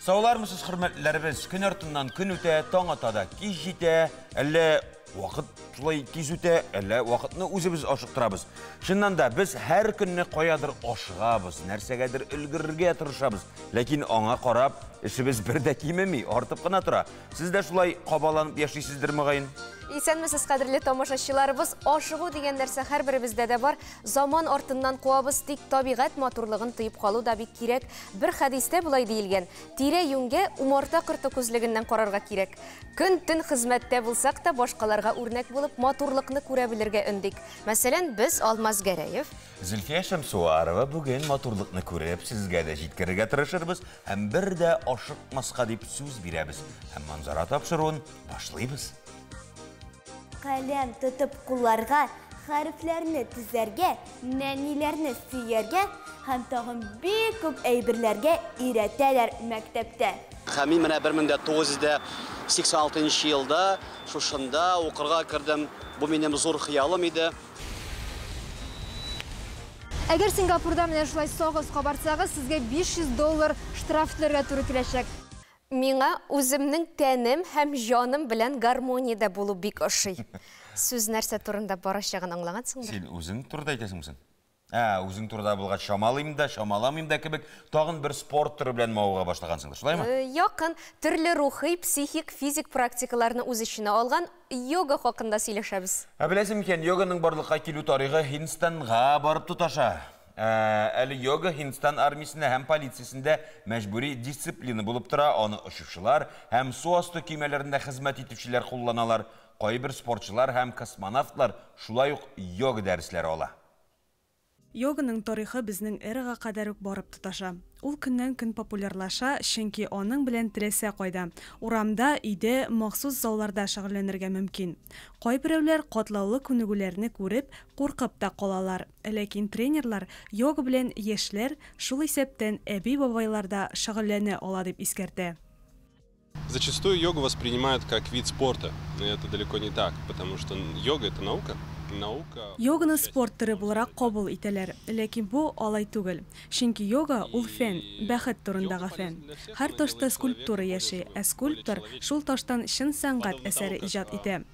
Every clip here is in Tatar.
Саулармысыз, хөрмәтлеләребез? Көн артыннан көн үтә, таң ата да кич җитә. Әллә вакыт шулай тиз үтә, әллә вакытны үзебез ашыктырабыз. Чыннан да, без һәр көнне каядыр ашыгабыз, нәрсәгәдер өлгерергә тырышабыз. Ләкин аңа карап, эшебез бер дә кимеми, артып кына тора. Сез дә шулай кабаланып яшисездер, мөгаен. Исәнмесез, кадерле тамашачыларыбыз. Ашыгу дигән нәрсә һәрберебездә дә бар. Заман артыннан куабыз, тик табигать матурлыгын тоеп калу да бик кирәк. Бер хәдистә болай диелгән: Тирә-юньгә умарта корты күзлегеннән карарга кирәк. Көн-төн хезмәттә булсак та, башкаларга үрнәк булып, матурлыкны күрә белергә өндик. Мәсәлән, без Алмаз Гәрәев, Зөлфия Шәмсуарова бүген матурлыкны күреп, сезгә дә җиткерергә тырышырбыз һәм бер дә ашыкмаска дип сүз бирәбез. Һәм Манзара тапшыруын башлыйбыз. Каләм тотып кулларга, хәрефләрне тезәргә, нәниләрне сөяргә һәм тагын бик күп әйберләргә өйрәтәләр мәктәптә. Һәм мин менә 1986 елда шушында укырга кердем. Бу минем зур хыялым иде. Әгәр Сингапурда менә шулай сагыз кабартсагыз, сезгә 500 доллар штраф түләргә туры киләчәк. Миңа үземнең тәнем һәм җаным белән гармониядә булу бик ошый. Сүз нәрсә турында барачагын аңлагансыңдыр? Син үзең турында әйтәсеңме соң? Ә, үзең турында булгач, чамалыйм да, чамаламыйм да кебек, тагын бер спорт төре белән мавыга башлагансыңдыр, шулаймы? Якын, төрле рухи, психик, физик практикаларны үз эченә алган йога хакында сөйләшәбез. Ә беләсең микән, йоганың барлыкка килү тарихы Һиндстанга барып тоташа. Әле йога Һиндстан армиясендә һәм полициясендә мәҗбүри дисциплина булып тора, аны очучылар һәм су асты көймәләрендә хезмәт итүчеләр кулланалар. Кайбер спортчылар һәм космонавтлар шулай ук йога дәресләре ала. Йоганың тарихы безнең эрага кадәр үк барып тоташа. Ул көннән-көн популярлаша, чөнки аның белән теләсә кайда, урамда, өйдә, махсус залларда шөгыльләнергә мөмкин. Кайберәүләр катлаулы күнегүләрне күреп, куркып та калалар. Ләкин тренерлар йога белән яшьләр, шул исәптән әби-бабайлар да шөгыльләнә ала дип искәртә. Зачастую йогу воспринимают как вид спорта, но это далеко не так, потому что йога – это наука. Наука. Йоганы спорт төре буларак кабул итәләр, ләкин бу алай түгел. Чөнки йога ул фән, бәхет турындагы фән. Һәр ташта скульптура яши, ә скульптор шул таштан чын сәнгать әсәре иҗат итә.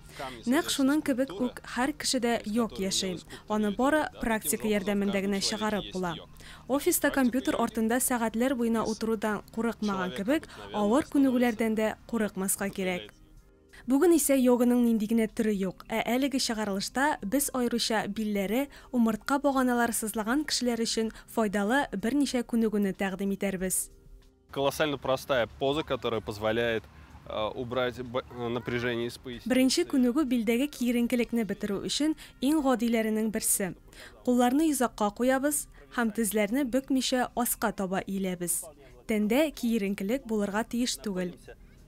Нәкъ шуның кебек үк һәр кешедә йог яши. Аны бары практика ярдәмендә генә чыгарып була. Офиста компьютер артында сәгатьләр буена утырудан курыкмаган кебек, авыр күнегүләрдән дә курыкмаска кирәк. Бүген исә йоганың нинди генә төре юк, ә әлеге чыгарылышта без аеруча билләре, умыртка баганалары сызлаган кешеләр өчен файдалы берничә күнегүне тәкъдим итәрбез. Колоссально простая поза, которая позволяет убрать напряжение из поясницы. Беренче күнегү билдәге киеренкелекне бетерү өчен иң гадиләренең берсе. Кулларны йозакка куябыз һәм тезләрне бөкмичә аска таба иеләбез. Тәндә киеренкелек булырга тиеш түгел.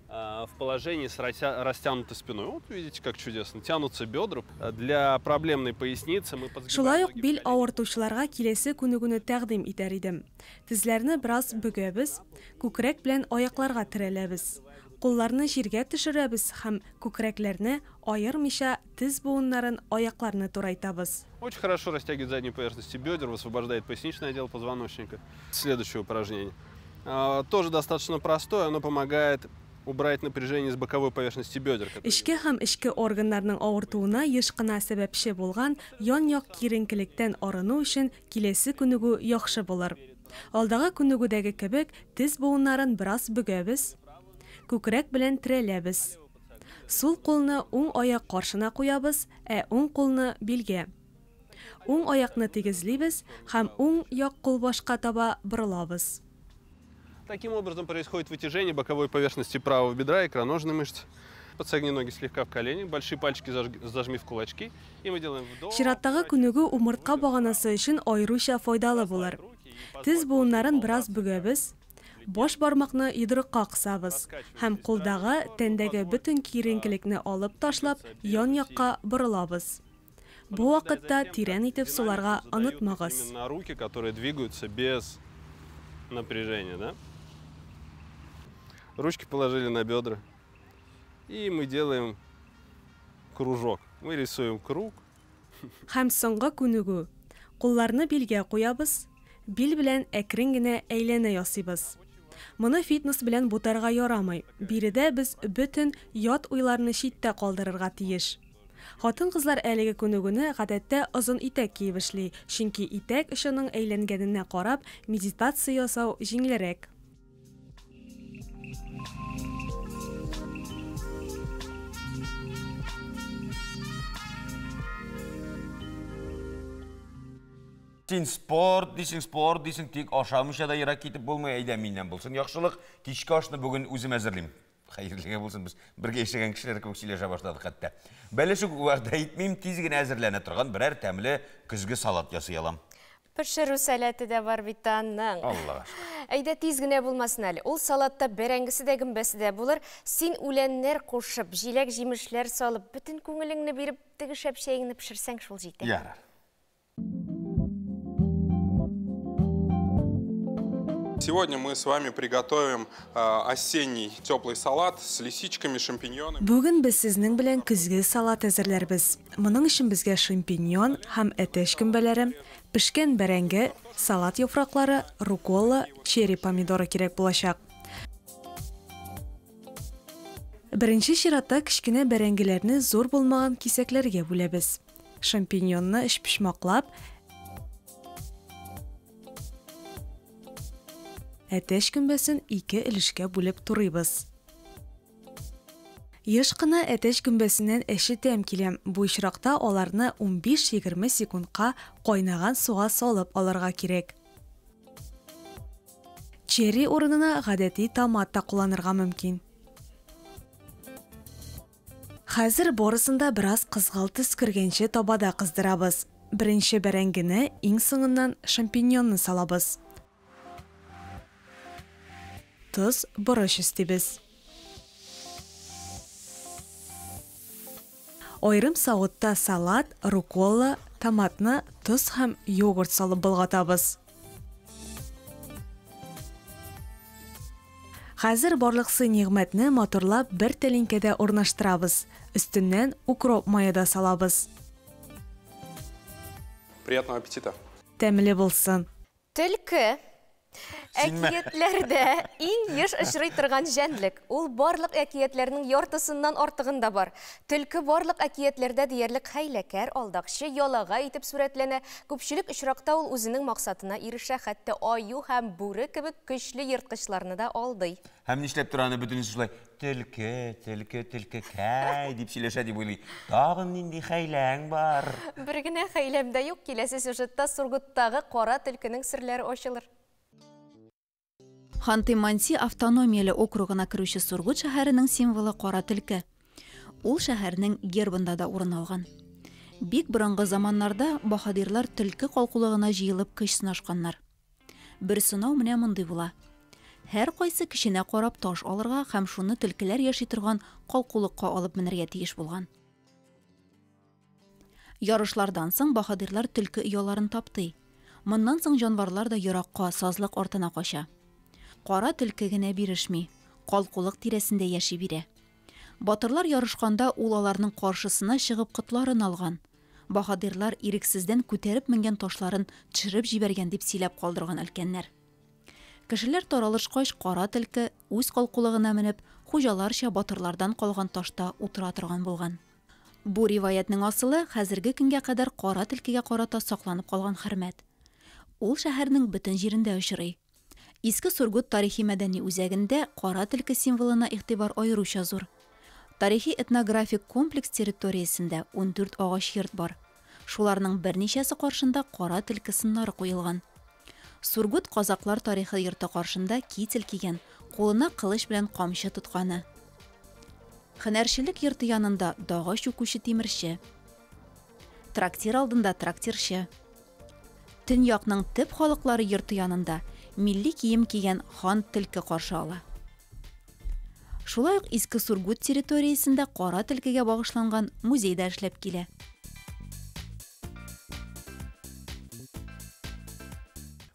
В положении с растянутой спиной. Вот видите, как чудесно. Тянутся бедра. Для проблемной поясницы мы подгибаем Шулай ук ноги в бил колени. авыртучыларга киләсе күнегүне тәкъдим итәр идем. Тезләрне бераз бөгәбез, күкрәк белән аякларга терәләбез. Кулларны җиргә төшерәбез һәм күкрәкләрне аермыйча тез буыннарын аякларны турайтабыз. Очень хорошо растягивает заднюю поверхность бедер, высвобождает поясничный отдел позвоночника. Следующее упражнение. Тоже достаточно простое, оно помогает убрать напряжение с боковой поверхности бедер, которое Эчке һәм эчке органнарның авыртуына еш кына сәбәпче булган ян-як киеренкелектән арыну өчен киләсе күнегү яхшы булыр. Алдагы күнегүдәге кебек тез буыннарын бераз бөгәбез, күкрәк белән терәләбез. Сул кулны уң аяк каршына куябыз, ә уң кулны билгә. Уң аякны тигезлибез һәм уң як кулбашка таба борылабыз. Таким образом происходит вытяжение боковой поверхности правого бедра, икроножной мышцы. Подсогни ноги слегка в колени, большие пальчики зажми в кулачки. И мы делаем вдох. Чираттагы күнегү умыртка баганасы өчен аеруча файдалы булыр. Тез буыннарын бераз бөгәбез, баш бармакны йодрыкка кысабыз һәм кулдагы, тәндәге бөтен киеренкелекне алып ташлап, ян-якка борылабыз. Бу вакытта тирән итеп суларга онытмагыз. Именно руки, которые двигаются без напряжения, да? Ручки положили на бедра. И мы делаем кружок. Мы рисуем круг. Һәм соңгы күнегү. Кулларны билгә куябыз, бил белән әкрен генә әйләнә ясыйбыз. Моны фитнес белән бутарга ярамый. Биредә без бөтен ят уйларны читтә калдырырга тиеш. Хатын-кызлар әлеге күнегүне гадәттә озын итәк киеп эшли, чөнки итәк очының әйләнгәненә карап медитация ясау җиңелрәк. Син спорт дисең, спорт дисең, тик ашамыйча да ерак китеп булмый. Әйдә, миннән булсын яхшылык. Кичке ашны бүген үзем әзерлим. Хәерлегә булсын, без бергә яшәгән кешеләр кебек сөйләшә башладык хәтта. Бәлеш үк вәгъдә итмим, тиз генә әзерләнә торган берәр тәмле көзге салат ясый алам. Пешерү сәләте дә бар бит аның. Аллага шөкер. Әйдә, тиз генә булмасын әле. Ул салатта бәрәңгесе дә, гөмбәсе дә булыр. Син үләннәр кушып, җиләк-җимешләр салып, бөтен күңелеңне биреп, теге шәп чәеңне пешерсәң, шул җитә. Ярар. Сегодня мы с вами приготовим осенний теплый салат с лисичками, шампиньонами. Бүген без сезнең белән көзге салат әзерләрбез. Моның өчен безгә шампиньон һәм әтәч гөмбәләре, пешкән бәрәңге, салат яфраклары, руккола, черри помидоры кирәк булачак. Беренче чиратта кечкенә бәрәңгеләрне зур булмаган кисәкләргә бүләбез. Шампиньонны өчпочмаклап, әтәч гөмбәсен ике өлешкә бүлеп турыйбыз. Еш кына әтәч гөмбәсеннән әче тәм килә. Бу очракта аларны 15-20 секундка кайнаган суга салып алырга кирәк. Черри урынына гадәти томат та кулланырга мөмкин. Хәзер барысын да бераз кызгылт төс кергәнче табада кыздырабыз. Беренче бәрәңгене, иң соңыннан шампиньонны салабыз. Тоз, борыч өстибез. Аерым савытта салат, руккола, томатны, тоз һәм йогурт салып болгатабыз. Хәзер барлык сый-нигъмәтне матурлап бер тәлинкәдә урнаштырабыз. Өстеннән укроп мае да салабыз. Приятного аппетита! Тәмле булсын! Төлке. Синме? Әкиятләрдә иң еш очрый торган җәнлек. Ул барлык әкиятләрнең яртысыннан артыгында бар. Төлке барлык әкиятләрдә диярлек хәйләкәр, алдакчы, ялага итеп сурәтләнә. Күпчелек очракта ул үзенең максатына ирешә, хәтта аю һәм бүре кебек көчле ерткычларны да алдый. Һәм нишләп тора аны бөтенесе шулай төлке, төлке, төлкекәй дип сөйләшә дип уйлый. Тагын нинди хәйләң бар? Бер генә хәйләм дә юк. Киләсе сюжетта Сургуттагы кара төлкенең серләре ачылыр. Ханты-Манси автономияле округына керүче Сургут шәһәренең символы кара төлке. Ул шәһәрнең гербында да урын алган. Бик борынгы заманнарда баһадирлар төлке калкулыгына җыелып көч сынашканнар. Бер сынау менә мондый була. Һәр кайсы кешенә карап таш алырга һәм шуны төлкеләр яши торган калкулыкка алып менергә тиеш булган. Ярышлардан соң баһадирлар төлке ояларын таптый. Моннан соң җанварлар да еракка, сазлык артына кача. Кара төлке генә бирешми, калкулык тирәсендә яши бирә. Батырлар ярышканда ул аларның каршысына чыгып котларын алган. Баһадирлар ирексездән күтәреп менгән ташларын төшереп җибәргән дип сөйләп калдырган өлкәннәр. Кешеләр таралышкач, кара төлке үз калкулыгына менеп, хуҗаларча батырлардан калган ташта утыра торган булган. Бу риваятьнең асылы хәзерге көнгә кадәр кара төлкегә карата сакланып калган хөрмәт. Ул шәһәрнең бөтен җирендә очрый. Иске Сургут тарихи мәдәни үзәгендә кара төлке символына игътибар аеруча зур. Тарихи этнографик комплекс территориясендә 14 агач йорт бар. Шуларның берничәсе каршында кара төлке сыннары куелган. Сургут казаклар тарихы йорты каршында китель кигән, кулына кылыч белән камчы тотканы. Һөнәрчелек йорты янында дага чүкүче тимерче. Трактир алдында трактирчы. Төньякның төп халыклары йорты янында милли кием кигән хан төлке каршы ала. Шулай ук Иске Сургут территориясендә кара төлкегә багышланган музей да эшләп килә.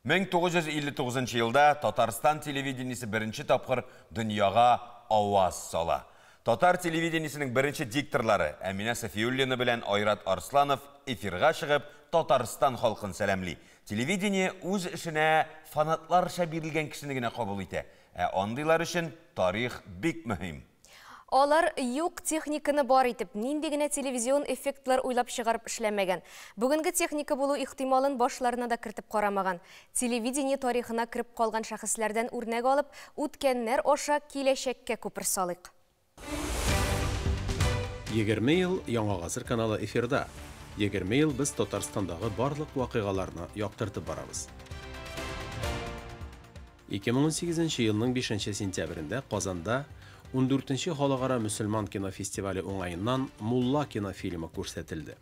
1959 елда Татарстан телевидениесе беренче тапкыр дөньяга аваз сала. Татар телевидениесенең беренче дикторлары Әминә Сафиуллина белән Айрат Арсланов эфирга чыгып, Татарстан халкын сәламли. Телевидение үз эшенә фанатларча бирелгән кешене генә кабул итә. Ә андыйлар өчен тарих бик мөһим. Алар юк техниканы бар итеп, нинди генә телевизион эффектлар уйлап чыгарып эшләмәгән. Бүгенге техника булу ихтималын башларына да кертеп карамаган. Телевидение тарихына кереп калган шәхесләрдән үрнәк алып, үткәннәр аша киләчәккә күпер салыйк. 20 ел Яңа гасыр каналы эфирда. 20 ел без Татарстандагы барлык вакыйгаларны яктыртып барабыз. 2018 елның 5 сентябрендә Казанда 14нче халыкара мөселман кинофестивале уңаеннан Мулла кинофильмы күрсәтелде.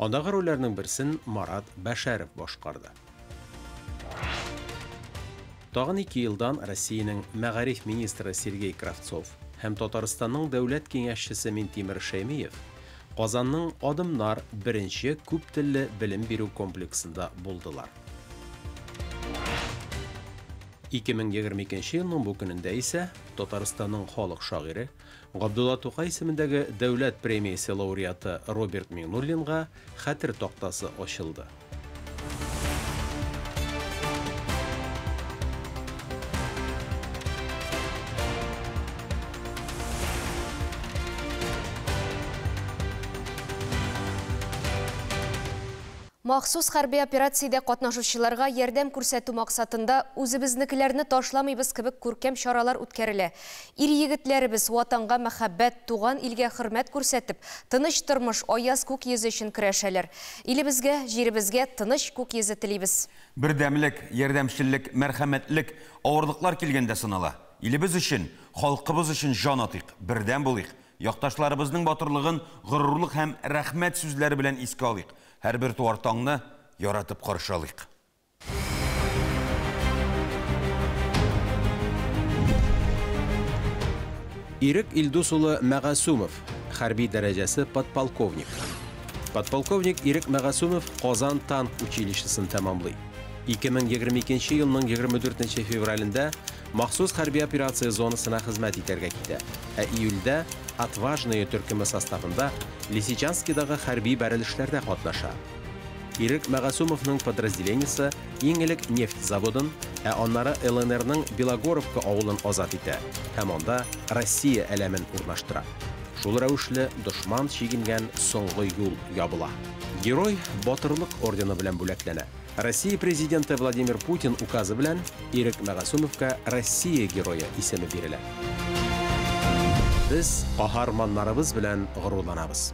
Андагы рольләрнең берсен Марат Бәшәров башкарды. Тагын 2 елдан Россиянең мәгариф министры Сергей Кравцов һәм Татарстанның дәүләт киңәшчесе Минтимер Шәймиев Казанның Адымнар беренче күп телле белем бирү комплексында булдылар. 2022 елның бу көнендә исә Татарстанның халык шагыйре Габдулла Тукай исемендәге дәүләт премиясе лауреаты Роберт Миңнуллинга хәтер тактасы ачылды. Махсус хәрби операциядә катнашучыларга ярдәм күрсәтү максатында үзебезнекеләрне ташламыйбыз кебек күркәм чаралар үткәрелә. Ир-егетләребез ватанга мәхәббәт, туган илгә хөрмәт күрсәтеп, тыныч тормыш, аяз күк йөзе өчен көрәшәләр. Илебезгә, җиребезгә тыныч күк йөзе телибез. Бердәмлек, ярдәмчеллек, мәрхәмәтлек авырлыклар килгәндә сынала. Илебез өчен, халкыбыз өчен җан атыйк, бердәм булыйк. Якташларыбызның батырлыгын горурлык һәм рәхмәт сүзләре белән искә алыйк. Һәрбер туар таңны яратып каршы алыйк. Ирек Илдус улы Мәгасумов, хәрби дәрәҗәсе подполковник. Подполковник Ирек Мәгасумов Казан танк училищесын тәмамлый. 2022 елның 24 февралендә махсус хәрби операция зонасына хезмәт итәргә китә. Ә июльдә Отважные төркеме составында Лисичанскидагы хәрби бәрелешләрдә катнаша. Ирек Мәгасумовның подразделениесе иң элек нефть заводын, ә аннары ЛНРның Белогоровка авылын азат итә һәм анда Россия әләмен урнаштыра. Шул рәвешле дошман чигенгән соңгы юл ябыла. Герой Батырлык ордены белән бүләкләнә. Россия президенты Владимир Путин указы белән Ирек Мәгасумовка Россия герое исеме бирелә. Без каһарманнарыбыз белән горурланабыз.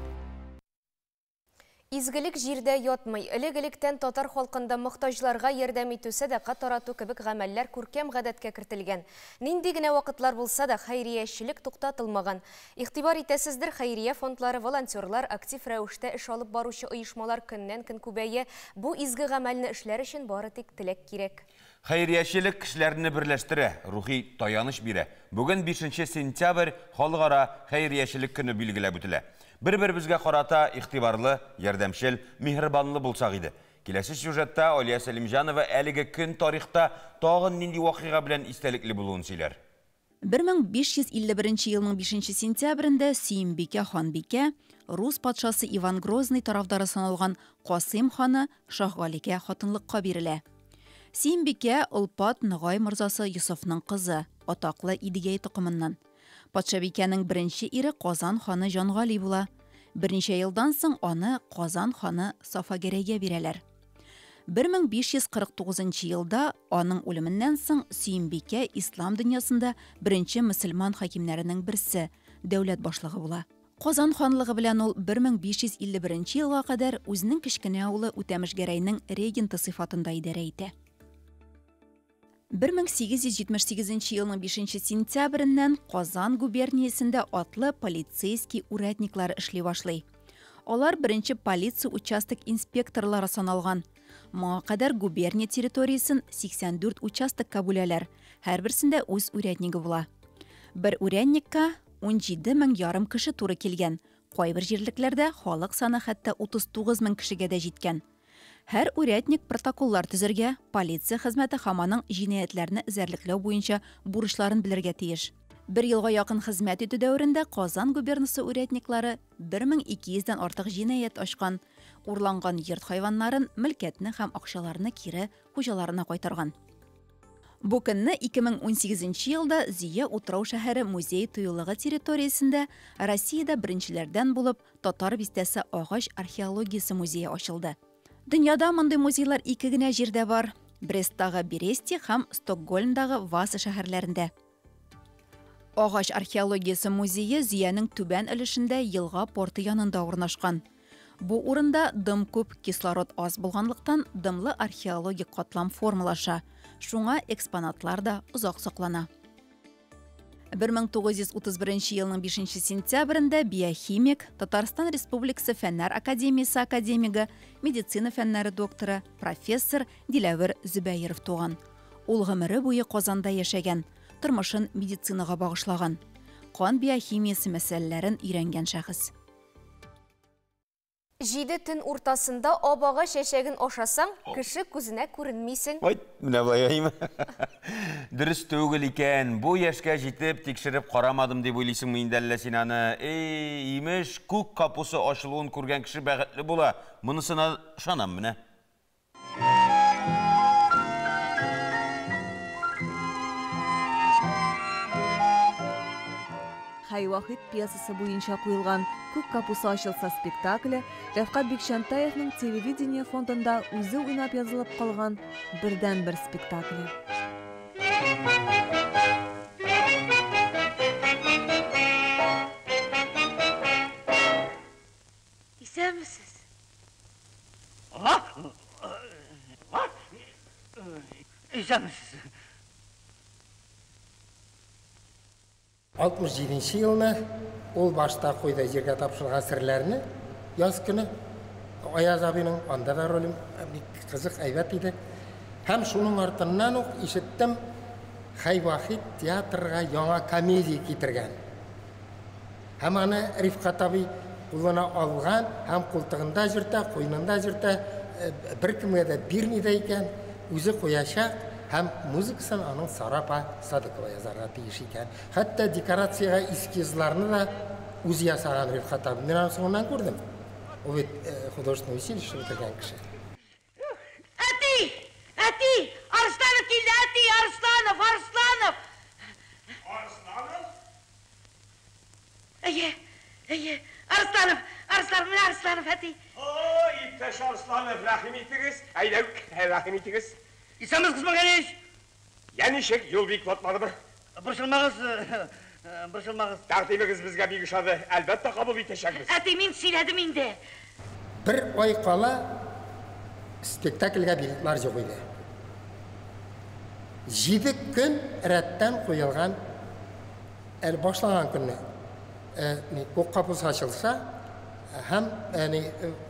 Изгелек җирдә ятмый. Элек-электән татар халкында мохтаҗларга ярдәм итү, сәдака тарату кебек гамәлләр күркәм гадәткә кертелгән. Нинди генә вакытлар булса да, хәйриячелек туктатылмаган. Игътибар итәсездер, хәйрия фондлары, волонтерлар, актив рәвештә эш алып баручы оешмалар көннән-көн күбәя. Бу изге гамәлне эшләр өчен бары тик теләк кирәк. Хәйриячелек кешеләрне берләштерә, рухи таяныч бирә. Бүген 5 сентябрь халыкара хәйриячелек көне билгеләп үтелә. Бер-беребезгә карата игътибарлы, ярдәмчел, миһербанлы булсак иде. Киләсе сюжетта Алия Сәлимҗанова әлеге көн тарихта тагын нинди вакыйга белән истәлекле булуын сөйләр. 1551 елның 5 сентябрендә Сөембикә ханбикә рус патшасы Иван Грозный тарафдары саналган Касыйм ханы Шаһгалигә хатынлыкка бирелә. Сөембикә олпат Ногай морзасы Йосыфның кызы, атаклы Идегәй токымыннан. Патшабикәнең беренче ире Казан ханы Җангали була. Берничә елдан соң аны Казан ханы Сафагәрәйгә бирәләр. 1549 елда аның үлеменнән соң Сөембикә ислам дөньясында беренче мөселман хакимнәренең берсе, дәүләт башлыгы була. Казан ханлыгы белән ул 1551 елга кадәр үзенең кечкенә улы Үтәмешгәрәйнең регенты сыйфатында идарә итә. 1878 елның 5 сентябреннән Казан губерниясендә атлы полицейский урядниклар эшли башлый. Алар беренче полиция участок инспекторлары саналган. Моңа кадәр губерния территориясен 84 участокка бүләләр. Һәрберсендә үз уряднигы була. Бер урядникка 17 мең ярым кеше туры килгән. Кайбер җирлекләрдә халык саны хәтта 39 мең кешегә дә җиткән. Һәр урядник протоколлар төзергә, полиция хезмәте һәм аның җинаятьләрне эзәрлекләү буенча бурычларын белергә тиеш. Бер елга якын хезмәт итү дәверендә Казан губернасы урядниклары 1200 дән артык җинаять ачкан, урланган йорт хайваннарын, мөлкәтне һәм акчаларны кире хуҗаларына кайтарган. Бу көнне 2018 нче елда Зөя утрау-шәһәре музей-тыюлыгы территориясендә Россиядә беренчеләрдән булып Татар бистәсе агач археологиясе музее ачылды. Дөньяда мондый музейлар ике генә җирдә бар, Бресттагы Берестье һәм Стокгольмдагы Васа шәһәрләрендә. Агач археологиясе музее Зөянең түбән өлешендә елга порты янында урнашкан. Бу урында дым күп, кислород аз булганлыктан, дымлы археологик катлам формалаша, шуңа экспонатлар да озак саклана. 1931 елның 5 сентябрендә биохимик, Татарстан Республикасы Фәннәр академиясе академигы, медицина фәннәре докторы, профессор Диләвер Зөбәеров туган. Ул гомере буе Казанда яшәгән, тормышын медицинага багышлаган. Кан биохимиясе мәсьәләләрен өйрәнгән шәхес. Җиде төн уртасында абага чәчәген ашасаң, кеше күзенә күренмисең. Вайт, менә болай әйме? Дөрес түгел икән. Бу яшькә җитеп, тикшереп карамадым дип уйлыйсыңмы инде әллә син аны? Эй, имеш, күк капусы ачылуын күргән кеше бәхетле була. Монысына ышанам менә. Хәй Вахит пьесасы буенча куелган Күк капусы ачылса спектакле Рәфкать Бикчәнтаевның телевидение фондында үзе уйнап язылып калган бердәнбер спектакле. Исәнмесез. Исәнмесез. 67 нче елны ул башта куйды җиргә тапшырылган серләрне яз көне. Аяз абыйның анда да ролем бик кызык, әйбәт иде. Һәм шуның артыннан ук ишеттем, Хәй Вахит театрга яңа комедия китергән. Һәм аны Рифкать абый кулына алган һәм култыгында йөртә, куенында йөртә, беркемгә дә бирми дә икән, үзе куячак һәм музыкасын аның Сара апа Садыкова язарга тиеш икән. Хәтта декорациягә эскизларны да үзе ясаган Рифкать абый. Мин аны соңыннан күрдем. Ул бит художественный училище бетергән кеше. Әти! Әти! Арысланов килде, әти! Арысланов! Арысланов! Арысланов? Әйе, әйе, Арысланов, Арысланов, менә Арысланов, әти. Ой, иптәш Арысланов, рәхим итегез, әйдәүк, рәхим итегез. Исәнмесез, Госман Галиевич. Я ничек, юл бик батмадымы? Борчылмагыз, борчылмагыз. Тәкъдимегез безгә бик ошады, әлбәттә, кабул итәчәкбез. Әти, мин сөйләдем инде. Бер ай кала спектакльгә билетлар юк иде. Җиде көн рәттән куелган, әле башланган көнне күк капусы ачылса һәм әни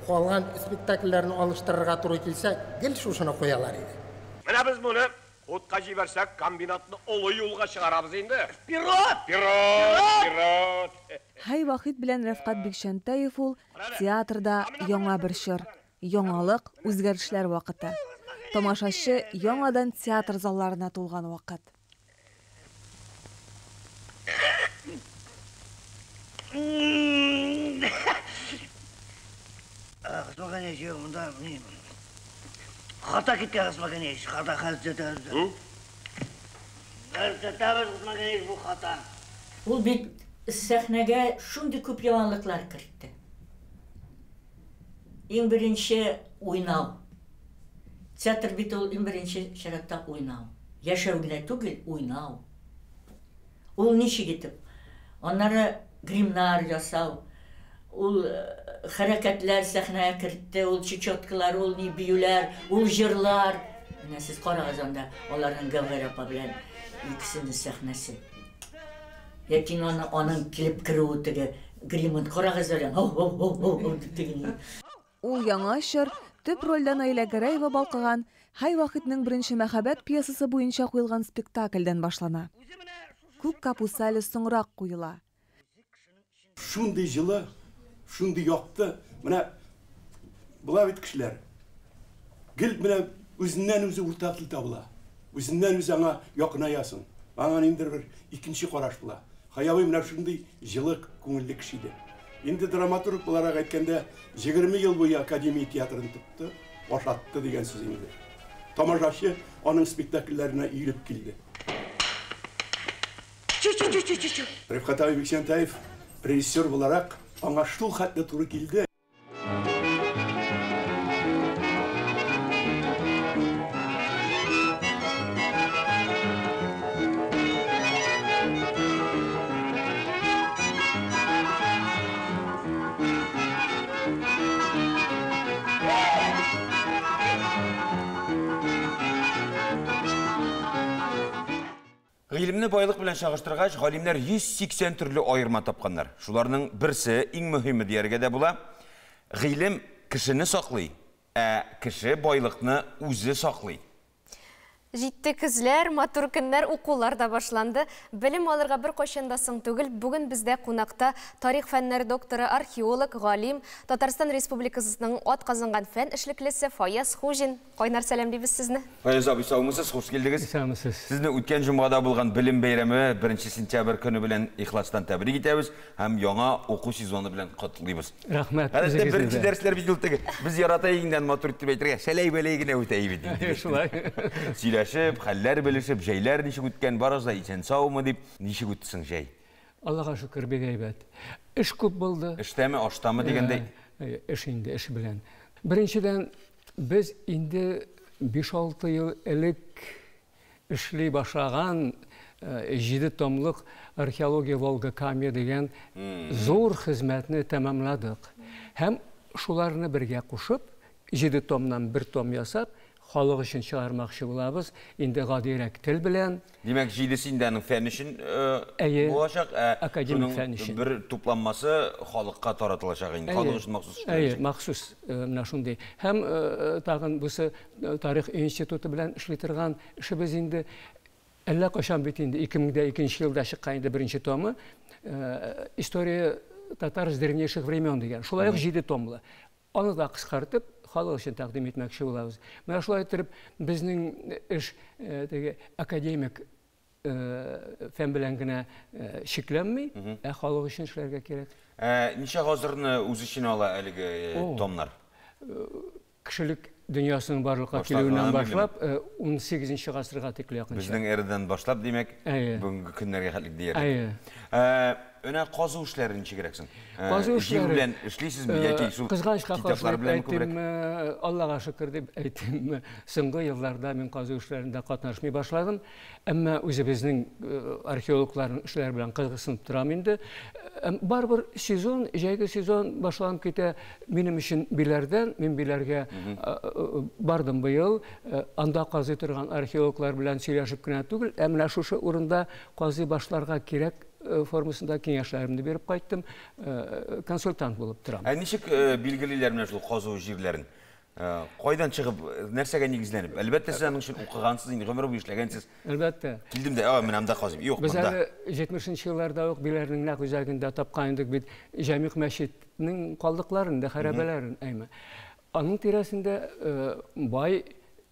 калган спектакльләрне алыштырырга туры килсә, гел шушыны куялар иде. Менә без моны хутка җибәрсәк, комбинатны олы юлга чыгарабыз инде. Вперед! Вперед! Вперед! Хәй Вахит белән Рәфкать Бикчәнтәев ул театрда яңа бер чор, яңалык, үзгәрешләр вакыты. Тамашачы яңадан театр залларына тулган вакыт. Госман Ганиевич, юк, монда ни хата киткән, Госман Ганиевич, хата хәзер төзәтәбез. Хәзер төзәтәбез, Госман Ганиевич, бу хата. Ул бит сәхнәгә шундый күп яңалыклар кертте. Иң беренче уйнау. Театр бит ул иң беренче чиратта уйнау. Яшәү генә түгел, уйнау. Ул ничек итеп? Аннары гримнар ясау, ул хәрәкәтләр сәхнәгә кертте, ул чечеткалар, ул ни биюләр, ул җырлар. Менә сез карагыз анда аларның Гәүһәр апа белән икесенең сәхнәсе. Яки аны аның килеп керүе теге гримын карагыз әле, һау-һау-һау-һау дип теге. Ул яңа чор, төп рольдә Наилә Гәрәева балкыган Хәй Вахитның Беренче мәхәббәт пьесасы буенча куелган спектакльдән башлана. Күк капусы әле соңрак куела. Шундый җылы, шундый якты. Менә була бит кешеләр. Гел менә үзеннән-үзе уртак тел табыла. Үзеннән-үзе аңа якынаясың. Аңа ниндидер бер икенче караш була. Хәй абый менә шундый җылы күңелле кеше иде. Инде драматург буларак әйткәндә, 20 ел буе академия театрын тотты, ашатты дигән сүз инде. Тамашачы аның спектакльләренә өелеп килде. Чү-чү-чү-чү-чү. Рифкать абый Бикчәнтәев режиссер буларак аңа шул хәтле туры килде. Гыйлемне байлык белән чагыштыргач, галимнәр 180 төрле аерма тапканнар. Шуларның берсе, иң мөһиме дияргә дә була, гыйлем кешене саклый, ә кеше байлыкны үзе саклый. Җитте көзләр, матур көннәр, укулар да башланды. Белем алырга беркайчан да соң түгел. Бүген бездә кунакта тарих фәннәре докторы, археолог, галим, Татарстан Республикасының атказанган фән эшлеклесе Фаяз Хуҗин. Кайнар сәламлибез сезне. Фаяз абый, саумысыз, хуш килдегез. Исәнмесез. Сезне үткән җомгада булган Белем бәйрәме, беренче сентябрь көне белән ихластан тәбрик итәбез һәм яңа уку сезоны белән котлыйбыз. Рәхмәт, Гадәттә үзегезне беренче дә. дәресләр бит ул теге, без ярата инде матур итеп әйтергә, шәләй-бәләй генә үтә бит инде. Шулай. Сөйләшеп, хәлләр белешеп, җәйләр ничек үткән, барыгыз да исән-саумы дип, ничек үтте соң җәй? Аллага шөкер, бик әйбәт. Эш күп булды. Эштәме, аштамы дигәндәй? Эш инде, эш белән. Беренчедән, Без инде биш-алты ел элек эшли башлаган җиде томлык Археология Волга-Камья дигән зур хезмәтне тәмамладык. Һәм шуларны бергә кушып, җиде томнан бер том ясап, халык өчен чыгармакчы булабыз, инде гадирәк тел белән. Димәк, җидесе инде аның фән өчен булачак, ә академик фән өчен. Бер тупланмасы халыкка таратылачак инде, халык өчен махсус эшләнәчәк. Әйе, махсус менә шундый. Һәм тагын бусы тарих институты белән эшли торган эшебез инде. Әллә кайчан бит инде 2002 елда чыккан инде беренче томы История татар с древнейших времен дигән. Шулай ук җиде томлы. Аны да кыскартып, халык өчен тәкъдим итмәкче булабыз. Менә шулай иттереп, безнең эш теге академик фән белән генә чикләнми, ә халык өчен эшләргә кирәк. Ә ничә гасырны үз эченә ала әлеге томнар? Кешелек дөньясының барлыкка килүеннән башлап, унсигезенче гасырга тикле якынча. Безнең эрадан башлап, димәк, бүгенге көннәргә хәтлек диярлек. Әйе. Менә казу эшләре ничегрәк соң? Казу эшләре. Җир белән эшлисезме яки шул Кызганычка китаплар белән күбрәк? Аллага шөкер дип әйтимме, соңгы елларда мин казу эшләрендә катнашмый башладым. Әмма үзебезнең археологларның эшләре белән кызыксынып торам инде. Барыбер сезон, җәйге сезон башланып китә. Минем өчен Биләрдән, мин Биләргә бардым быел. Анда казый торган археологлар белән сөйләшеп кенә түгел, ә менә шушы урында казый башларга кирәк формасында киңәшләремне биреп кайттым. Консультант булып торам. Ә ничек билгелиләр менә шул казу җирләрен? Кайдан чыгып, нәрсәгә нигезләнеп? Әлбәттә, сез аның өчен укыгансыз, инде гомер буе эшләгәнсез. Әлбәттә. Килдем дә, менә монда казыйм. Юк, Без монда. әле 70 елларда ук Биләрнең нәкъ үзәгендә тапкан идек бит Җәмигъ мәчетнең калдыкларын да, хәрабәләрен, әйме. Аның тирәсендә бай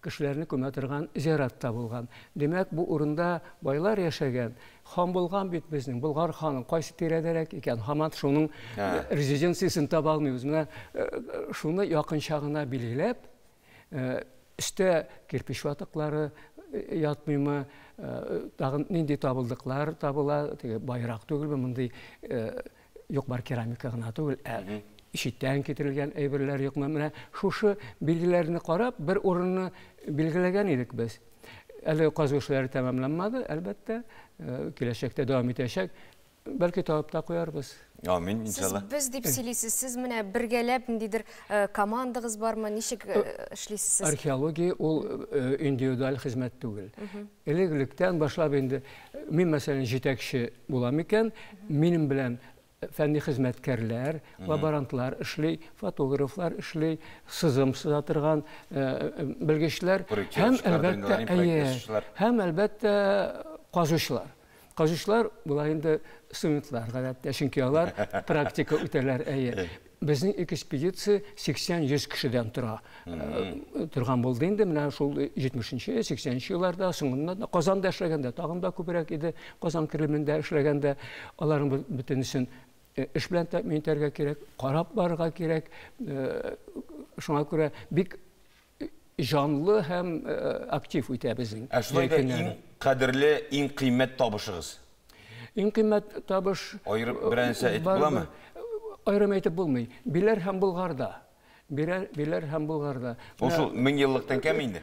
кешеләрне күмә торган зират та булган. Димәк, бу урында байлар яшәгән. Хан булган бит безнең, Болгар ханы, кайсы тирәдәрәк икән, һаман шуның резиденциясен таба алмыйбыз. Менә шуны якынча гына билгеләп, өстә кирпеч ватыклары ятмыймы, тагын нинди табылдыклар табыла, теге байрак түгелме, мондый юк бар керамика гына түгел, ә читтән китерелгән әйберләр юкмы. Менә шушы билгеләрне карап, бер урынны билгеләгән идек без. Әле казу эшләре тәмамланмады, әлбәттә, киләчәктә дәвам итәчәк. Бәлки табып та куярбыз. Амин, Сез иншалла. без дип сөйлисез, сез менә бергәләп ниндидер командагыз бармы, ничек эшлисез сез? Археология ул индивидуаль хезмәт түгел. Элек-электән башлап инде, мин, мәсәлән, җитәкче булам икән, минем белән фәнни хезмәткәрләр, лаборантлар эшли, фотографлар эшли, сызым сыза торган белгечләр һәм әлбәттә, әйе, һәм әлбәттә казучылар. Казучылар була инде студентлар гадәттә, чөнки алар практика үтәләр, әйе. Безнең экспедиция 80-100 кешедән тора. Торган булды инде менә шул 70-нче, 80-нче елларда, соңыннан да Казанда эшләгәндә тагын да күбрәк иде. Казан Кремлендә эшләгәндә аларның бөтенесен эш белән тәэмин итәргә кирәк, карап барырга кирәк. Шуңа күрә бик җанлы һәм актив үтә безнең. Ә шулай да иң кадерле, иң кыйммәт табышыгыз? Иң кыйммәт табыш Аерып берәр нәрсә әйтеп буламы? Аерым әйтеп булмый. Биләр һәм Болгарда. Биләр, Биләр һәм Болгарда. Ул шул 1000 еллык тәңкәме инде?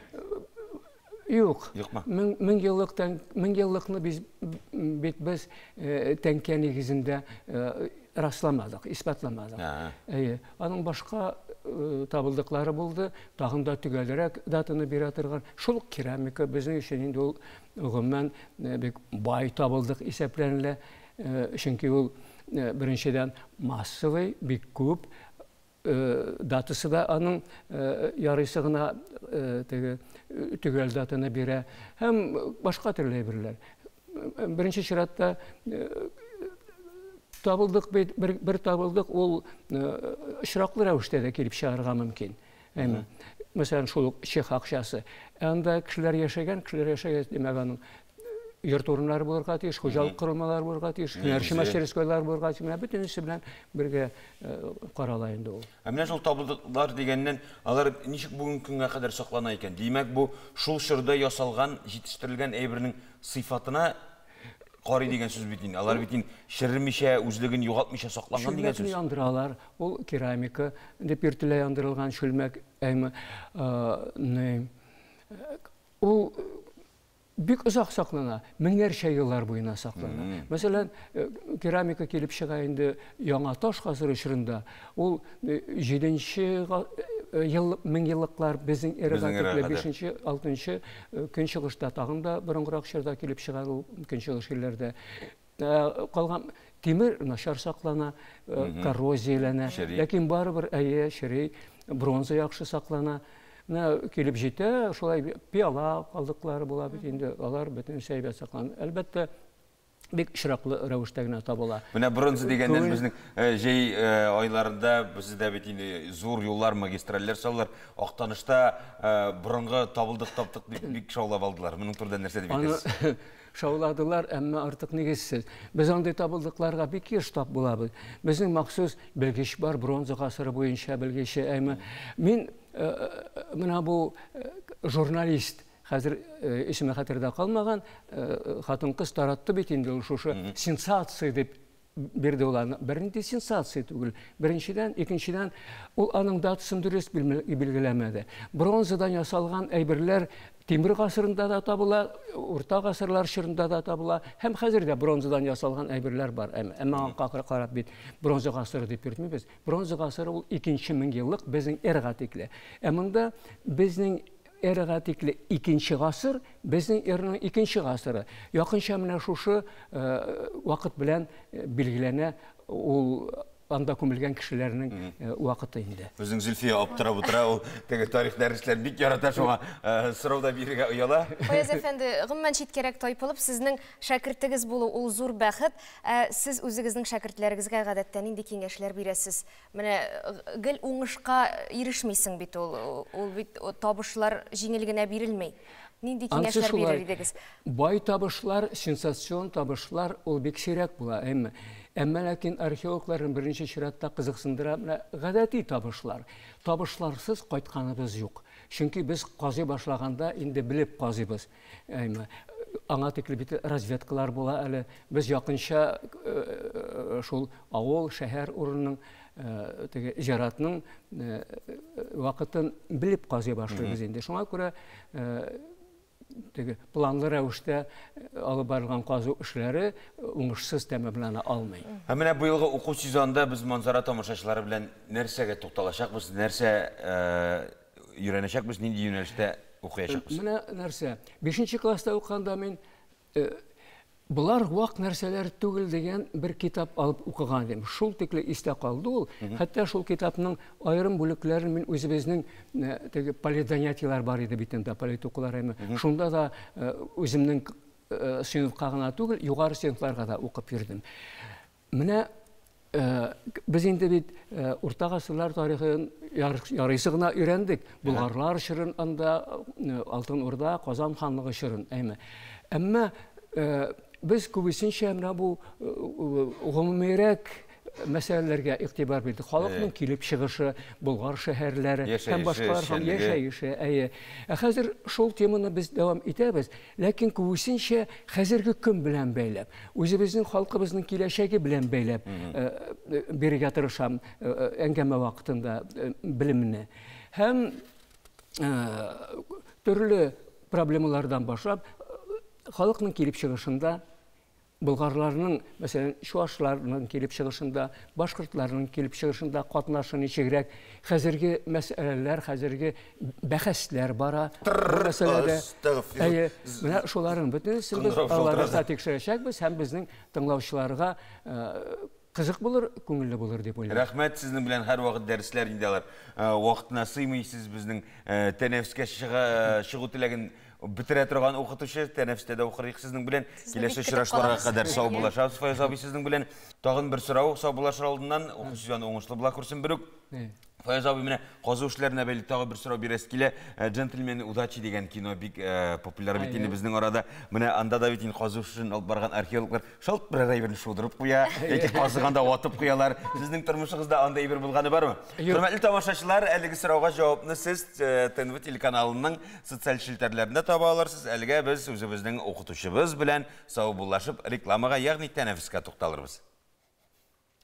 Юк. Юкмы? 1000 еллык тәң, 1000 еллыкны без бит без тәңкә нигезендә расламадык, исбатламадык. Әйе. Аның башка табылдыклары булды, тагын да төгәлрәк датаны бирә торган. Шул ук керамика безнең өчен инде ул гомумән бик бай табылдык исәпләнелә, чөнки ул беренчедән массовый, бик күп, датасы да аның ярыйсы гына теге төгәл датаны бирә һәм башка төрле әйберләр. Беренче чиратта табылдык бит, бер табылдык ул очраклы рәвештә дә килеп чыгарга мөмкин. Әйме. Мәсәлән, шул ук чех акчасы. Ә анда кешеләр яшәгән, кешеләр яшәгән, димәк, аның йорт урыннары булырга тиеш, хуҗалык корылмалары булырга тиеш, һөнәрче мастерскойлар булырга тиеш. Менә бөтенесе белән бергә карала инде ул. Ә менә шул табылдыклар дигәннән, алар ничек бүгенге көнгә кадәр саклана икән? Димәк, бу шул чорда ясалган, җитештерелгән әйбернең сыйфатына карый дигән сүз бит инде. Алар бит инде черемичә, үзлеген югалтмыйча сакланган дигән сүз. Чүлмәкне яндыралар. Ул керамика дип йөртелә яндырылган чүлмәк. Әмма ул бик озак саклана, меңнәрчә еллар буена саклана. Мәсәлән, керамика килеп чыга инде яңа таш гасыры чорында. Ул 7-нче ел, меңьеллыклар безнең эрага тикле 5-нче, 6-нчы көнчыгышта тагын да борынгырак чорда килеп чыга ул көнчыгыш илләрдә. Калган тимер начар саклана, коррозияләнә. Ләкин барыбер әйе, чери, бронза яхшы саклана. Менә килеп җитә, шулай пиала калдыклары була бит инде, алар бөтенесе әйбәт саклана. Әлбәттә, бик очраклы рәвештә генә табыла. Менә бронза дигәннән безнең җәй айларында бездә бит инде зур юллар, магистральләр салалар. Актанышта борынгы табылдык таптык дип бик шаулап алдылар. Моның турында нәрсә дип әйтәсез? Шауладылар, әмма артык нигезсез. Без андый табылдыкларга бик еш тап булабыз. Безнең махсус белгеч бар, бронза гасыры буенча белгече. Әмма мин менә бу журналист, хәзер исеме хәтердә калмаган, хатын-кыз таратты бит инде ул шушы сенсация дип бирде ул аны. Бернинди сенсация түгел. Беренчедән, икенчедән, ул аның датасын дөрес билгеләмәде. Бронзадан ясалган әйберләр тимер гасырында да табыла, урта гасырлар чорында да табыла, һәм хәзер дә бронзадан ясалган әйберләр бар. Әмма аңа карап бит бронза гасыры дип йөртмибез. Бронза гасыры ул икенче меңьеллык безнең эрага тикле. Ә монда безнең эрага тикле икенче гасыр, безнең эраның икенче гасыры. Якынча менә шушы вакыт белән билгеләнә ул анда күмелгән кешеләрнең вакыты инде. Безнең Зөлфия аптырап утыра, ул теге тарих дәресләрен бик ярата, шуңа сорау да бирергә ояла. Фаяз әфәнде, гомумән читкәрәк тайпылып, сезнең шәкертегез булу ул зур бәхет. Ә сез үзегезнең шәкертләрегезгә гадәттә нинди киңәшләр бирәсез? Менә гел уңышка ирешмисең бит ул, ул бит табышлар җиңел генә бирелми. Нинди киңәшләр бирер идегез? Бай табышлар, сенсацион табышлар ул бик сирәк була, әмма. Әмма ләкин археологларны беренче чиратта кызыксындыра менә гадәти табышлар. Табышларсыз кайтканыбыз юк. Чөнки без казый башлаганда инде белеп казыйбыз. Әмма аңа тикле бит разведкалар була әле. Без якынча шул авыл, шәһәр урынының, теге зиратның вакытын белеп казый башлыйбыз инде. Шуңа күрә теге планлы рәвештә алып барылган казу эшләре уңышсыз тәмамлана алмый. Ә менә быелгы уку сезонында без Манзара тамашачылары белән нәрсәгә тукталачакбыз, нәрсә өйрәнәчәкбез, нинди юнәлештә укыячакбыз? Менә нәрсә. 5 класста укыганда мин Болар вак нәрсәләр түгел дигән бер китап алып укыган идем. Шул тикле истә калды ул. Хәтта шул китапның аерым бүлекләрен мин үзебезнең теге политзанятиеләр бар иде бит инде, политукулар әйме. Шунда да үземнең сыйныфка гына түгел, югары сыйныфларга да укып йөрдем. Менә Без инде бит урта гасырлар тарихын ярыйсы гына өйрәндек. Болгарлар чорын анда, Алтын Урда, Казан ханлыгы чорын, әйме. Әмма без күбесенчә менә бу гомумирәк мәсьәләләргә игътибар бирдек. Халыкның килеп чыгышы, Болгар шәһәрләре һәм башкалар һәм яшәеше, әйе. Ә хәзер шул теманы без дәвам итәбез, ләкин күбесенчә хәзерге көн белән бәйләп, үзебезнең халкыбызның киләчәге белән бәйләп бирергә тырышам әңгәмә вакытында белемне. Һәм төрле проблемалардан башлап, халыкның килеп чыгышында, болгарларның, мәсәлән, чуашларның килеп чыгышында, башкортларның килеп чыгышында катнашы ничегрәк, хәзерге мәсьәләләр, хәзерге бәхәсләр бара бу мәсьәләдә. Әйе, менә шуларның бөтенесен без аларда тикшерәчәкбез һәм безнең тыңлаучыларга кызык булыр, күңелле булыр дип уйлыйм. Рәхмәт, сезнең белән һәрвакыт дәресләр инде алар вакытына сыймый, сез безнең тәнәфескә чыгу теләген бетерә торган укытучы, тәнәфестә дә укырыйк сезнең белән. Киләсе очрашуларга кадәр сау булашабыз, Фаяз абый, сезнең белән. Тагын бер сорау, сау булашыр алдыннан, уку сезоны уңышлы була күрсен берүк. Фаяз абый, менә казу эшләренә бәйле тагы бер сорау бирәсе килә. Джентльмены удачи дигән кино бик популяр бит инде безнең арада. Менә анда да бит инде казу эшен алып барган археологлар шалт берәр әйберне шудырып куя, яки казыганда ватып куялар. Сезнең тормышыгызда андый әйбер булганы бармы? Хөрмәтле тамашачылар, әлеге сорауга җавапны сез ТНВ телеканалының социаль челтәрләрендә таба алырсыз. Әлегә без үзебезнең укытучыбыз белән саубуллашып рекламага, ягъни тәнәфескә тукталырбыз.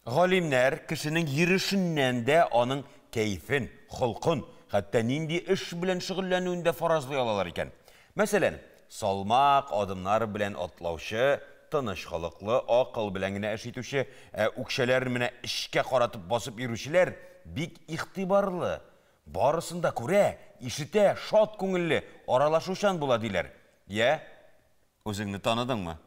Галимнәр кешенең йөрешеннән дә аның кәефен, холкын, хәтта нинди эш белән шөгыльләнүен дә фаразлый алалар икән. Мәсәлән, салмак адымнар белән атлаучы, тыныч холыклы, акыл белән генә эш итүче, ә үкчәләрен менә эчкә каратып басып йөрүчеләр бик игътибарлы, барысын да күрә, ишетә, шат күңелле, аралашучан була диләр. Йә, үзеңне таныдыңмы?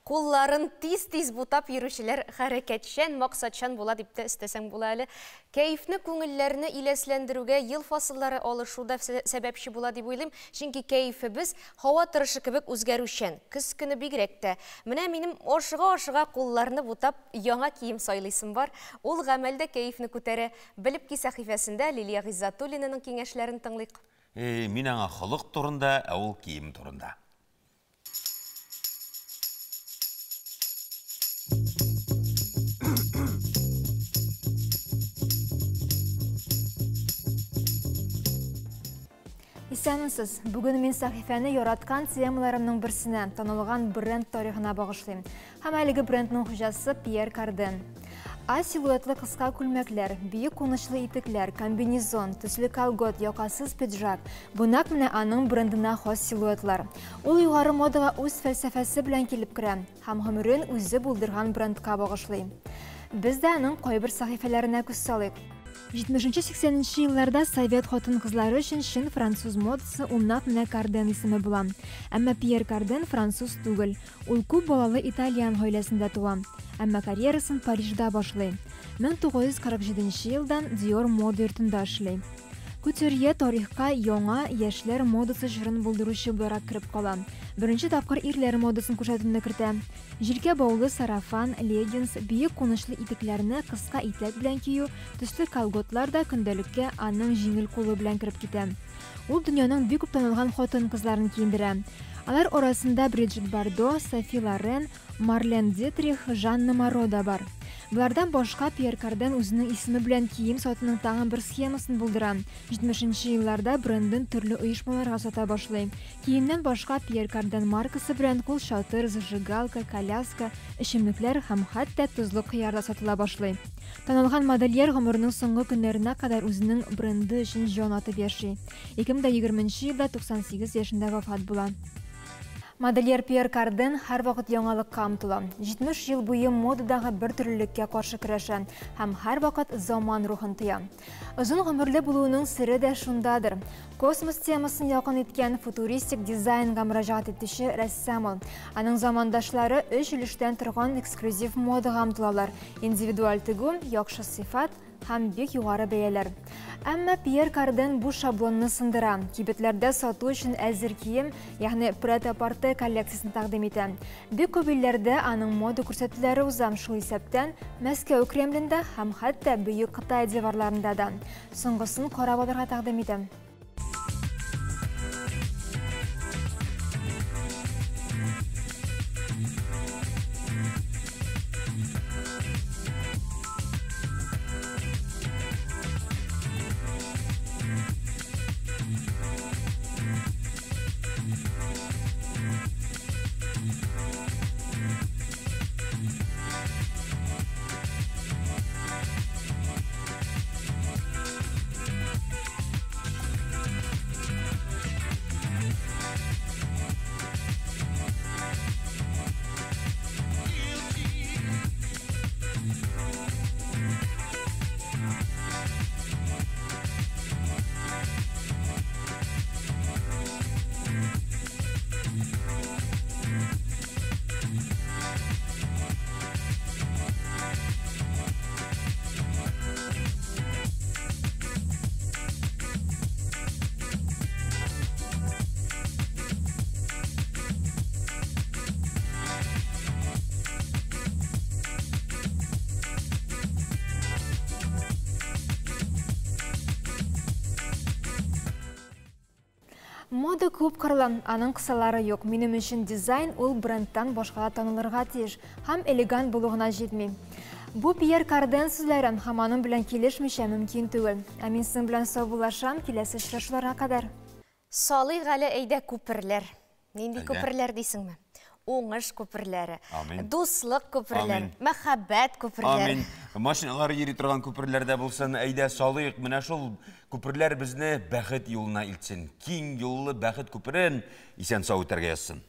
Кулларын тиз-тиз бутап йөрүчеләр хәрәкәтчән, максатчан була дип тә өстәсәң була әле. Кәефне, күңелләрне иләсләндерүгә ел фасыллары алышу да сәбәпче була дип уйлыйм. Чөнки кәефебез һава торышы кебек үзгәрүчән. Көз көне бигрәк тә. Менә минем ашыга-ашыга кулларны бутап яңа кием сайлыйсым бар. Ул гамәлдә кәефне күтәрә. Белеп ки сәхифәсендә Лилия Гыйззатуллинаның киңәшләрен тыңлыйк. Мин аңа холык турында, ә ул кием турында. Исәнмесез. Бүген мин сәхифәне яраткан темаларымның берсенә, танылган бренд тарихына багышлыйм. Һәм әлеге брендның хуҗасы Пьер Карден. А силуэтлы кыска күлмәкләр, биек кунычлы итекләр, комбинезон, төсле колгот, якасыз пиджак. Бу нәкъ менә аның брендына хас силуэтлар. Ул югары модага үз фәлсәфәсе белән килеп керә һәм гомерен үзе булдырган брендка багышлый. Без дә аның кайбер сәхифәләренә күз салыйк. 70-80 елларда совет хатын-кызлары өчен чын француз модасы ул нәкъ менә Карден исеме була. Әмма Пьер Карден француз түгел. Ул күп балалы итальян гаиләсендә туа. Әмма карьерасын Парижда башлый. 1947 елдан Dior мода йортында эшли. Кутюрье тарихка яңа яшьләр модасы чорын булдыручы буларак кереп кала. Беренче тапкыр ирләр модасын күрсәтүне кертә. Җилкә баулы сарафан, леггинс, биек кунычлы итекләрне кыска итәк белән кию, төсле колготлар да көндәлеккә аның җиңел кулы белән кереп китә. Ул дөньяның бик күп танылган хатын-кызларын киендерә. Алар арасында Бриджит Бардо, Софи Лорен, Марлен Дитрих, Жанна Моро да бар. Булардан башка Пьер Карден үзенең исеме белән кием сатуның тагын бер схемасын булдыра. 70 елларда брендын төрле оешмаларга сата башлый. Киемнән башка Пьер Карден маркасы белән кулчатыр, зажигалка, коляска, эчемлекләр һәм хәтта тозлы кыяр да сатыла башлый. Танылган модельер гомеренең соңгы көннәренә кадәр үзенең бренды өчен җан атып яши. 2020 елда 98 яшендә вафат була. Модельер Пьер Карден һәрвакыт яңалыкка омтыла. 70 ел буе модадагы бер төрлелеккә каршы көрәшә һәм һәрвакыт заман рухын тоя. Озын гомерле булуының сере дә шундадыр. Космос темасын якын иткән футуристик дизайнга мөрәҗәгать итүче рәссам ул. Аның замандашлары 3 өлештән торган эксклюзив модага омтылалар. Индивидуаль тегү, яхшы сыйфат һәм бик югары бәяләр. Әмма Пьер Карден бу шаблонны сындыра. Кибетләрдә сату өчен әзер кием, ягъни прет-а-порте коллекциясен тәкъдим итә. Бик күп илләрдә аның мода күрсәтүләре уза, шул исәптән Мәскәү Кремлендә һәм хәтта Бөек Кытай диварларында да. Соңгысын карап алырга тәкъдим итәм. Мода күп кырлы, аның кысалары юк. Минем өчен дизайн ул брендтан башка танылырга тиеш һәм элегант булу гына җитми. Бу Пьер Карден сүзләре һәм аның белән килешмичә мөмкин түгел. Ә мин сезнең белән саубуллашам, киләсе очрашуларга кадәр. Салыйк әле әйдә күперләр. Нинди күперләр дисеңме? Уңыш күперләре, дуслык күперләре, мәхәббәт күперләре. Амин. Машиналар йөри торган күперләр дә булсын, әйдә салыйк. Менә шул күперләр безне бәхет юлына илтсен. Киң юллы бәхет күперен исән-сау үтәргә язсын.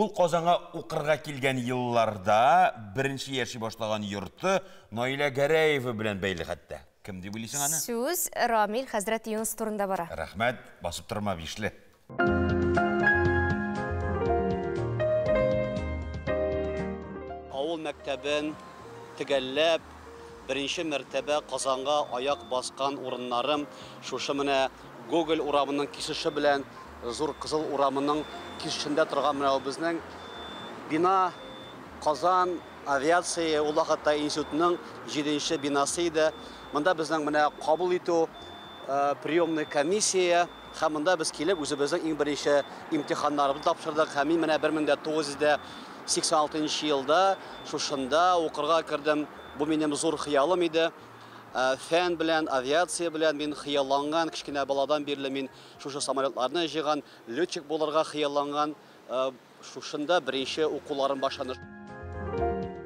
Ул Казанга укырга килгән елларда беренче яши башлаган йорты Наилә Гәрәева белән бәйле хәтта. Кем дип уйлыйсың аны? Сүз Рамил хәзрәт Юныс турында бара. Рәхмәт, басып торма, бишле. Авыл мәктәбен төгәлләп, беренче мәртәбә Казанга аяк баскан урыннарым шушы менә Гоголь урамының кисеше белән Зур Кызыл урамының кисешендә торган менә безнең бина Казан авиация ул вакытта институтының 7-нче бинасы иде. Монда безнең менә кабул итү приемный комиссия һәм монда без килеп үзебезнең иң беренче имтиханнарыбызны тапшырдык. Һәм мин менә 1986 елда шушында укырга кердем. Бу минем зур хыялым иде. Фән белән, авиация белән мин хыялланган, кечкенә баладан бирле мин шушы самолетларны җыйган, летчик булырга хыялланган, шушында беренче укуларым башланды.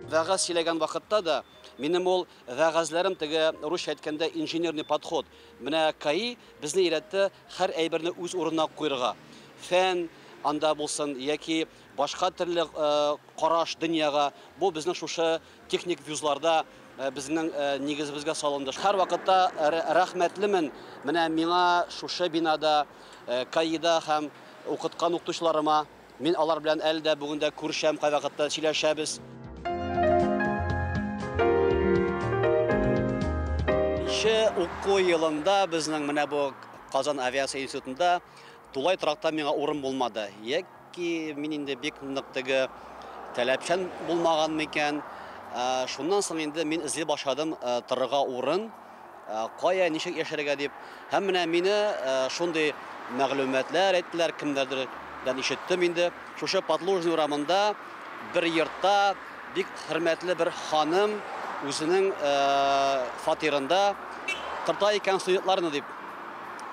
Вәгазь сөйләгән вакытта да минем ул вәгазьләрем теге русча әйткәндә инженерный подход. Менә КАИ безне өйрәтте һәр әйберне үз урынына куярга. Фән анда булсын яки башка төрле караш дөньяга, бу безнең шушы техник вузларда безнең нигезебезгә салынды. Һәр вакытта рәхмәтлемен. Менә миңа шушы бинада, КАИда һәм укыткан укытучыларыма, Мин алар белән әле дә бүген дә күрешәм, кайвакытта сөйләшәбез. Нче уку елында безнең менә бу Казан авиация институтында тулай торакта миңа урын булмады. Яки мин инде бик нык теге таләпчән булмаган микән. Шуннан соң инде мин эзли башладым торырга урын, кая, ничек яшәргә дип. Һәм менә мине шундый мәгълүматлар әйттеләр, кемнәрдердән ишеттем инде. Шушы Подлужный урамында бер йортта бик хөрмәтле бер ханым үзенең фатирында торта икән студентларны дип.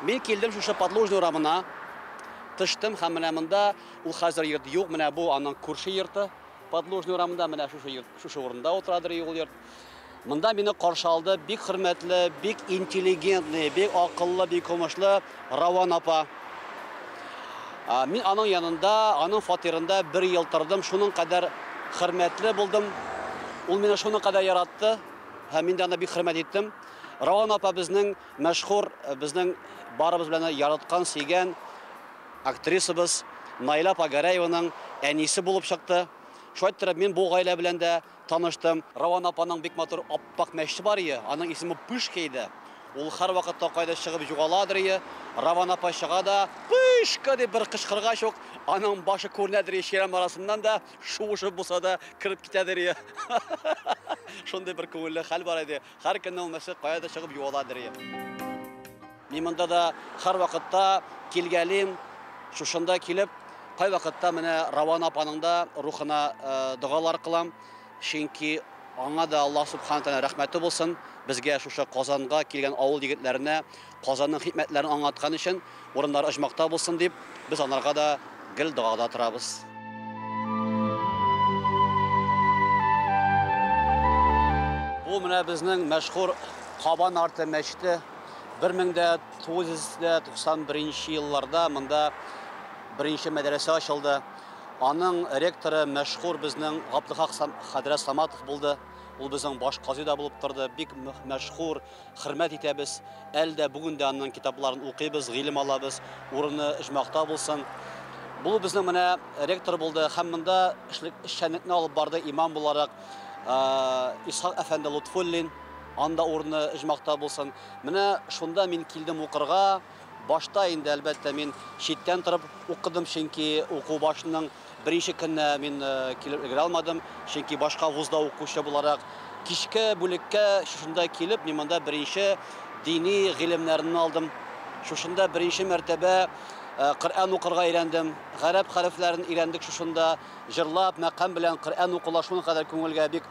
Мин килдем шушы Подлужный урамына, төштем һәм менә монда ул хәзер йорт юк, менә бу аның күрше йорты. Подлужный урамында менә шушы йорт, шушы урында утырадыр ул йорт. Монда мине каршы алды бик хөрмәтле, бик интеллигентный, бик акыллы, бик уңышлы Раван апа. Мин аның янында, аның фатирында бер ел тордым, шуның кадәр хөрмәтле булдым. Ул мине шуның кадәр яратты һәм мин дә аны бик хөрмәт иттем. Раван апа безнең мәшһүр, безнең барыбыз белән яраткан, сөйгән актрисабыз Наилә апа Гәрәеваның әнисе булып чыкты. Шулай иттереп, мин бу гаилә белән дә таныштым. Раван апаның бик матур аппак мәчете бар иде, аның исеме Пышка иде. Ул һәрвакытта кайда чыгып югаладыр иде. Раван апа чыга да, Пышка дип бер кычкыргач ук, аның башы күренәдер иде чирәм арасыннан да, шуышып булса да кереп китәдер иде. Шундый бер күңелле хәл бар иде. Һәр көнне ул мәчет кая да чыгып юаладыр иде. Мин монда да һәрвакытта килгәлим, шушында килеп, кайвакытта менә Раван апаның да рухына догалар кылам. Чөнки аңа да Аллаһ субхана тәгалә рәхмәте булсын, безгә шушы Казанга килгән авыл егетләренә Казанның хикмәтләрен аңлаткан өчен урыннары оҗмахта булсын дип, без анарга да гел догада торабыз. Бу менә безнең мәшһүр Кабан арты мәчете. 1991 елларда монда беренче мәдрәсә ачылды. Аның ректоры мәшһүр безнең Габделхак хәзрәт Саматов булды. Ул безнең баш казый да булып торды. Бик мәшһүр, хөрмәт итәбез. Әле дә бүген дә аның китапларын укыйбыз, гыйлем алабыз. Урыны оҗмахта булсын. Бу безнең менә ректор булды һәм монда эшчәнлекне алып барды имам буларак Исхак әфәнде Лутфуллин. Анда урыны оҗмахта булсын. Менә шунда мин килдем укырга. Башта инде, әлбәттә, мин читтән торып укыдым, чөнки уку башының беренче көнне мин килеп өлгерә алмадым, чөнки башка вузда укучы буларак кичке бүлеккә шушында килеп, мин монда беренче дини гыйлемнәрне алдым. Шушында беренче мәртәбә Коръән укырга өйрәндем, гарәп хәрефләрен өйрәндек шушында, җырлап, мәкам белән Коръән укыла шуның кадәр күңелгә бик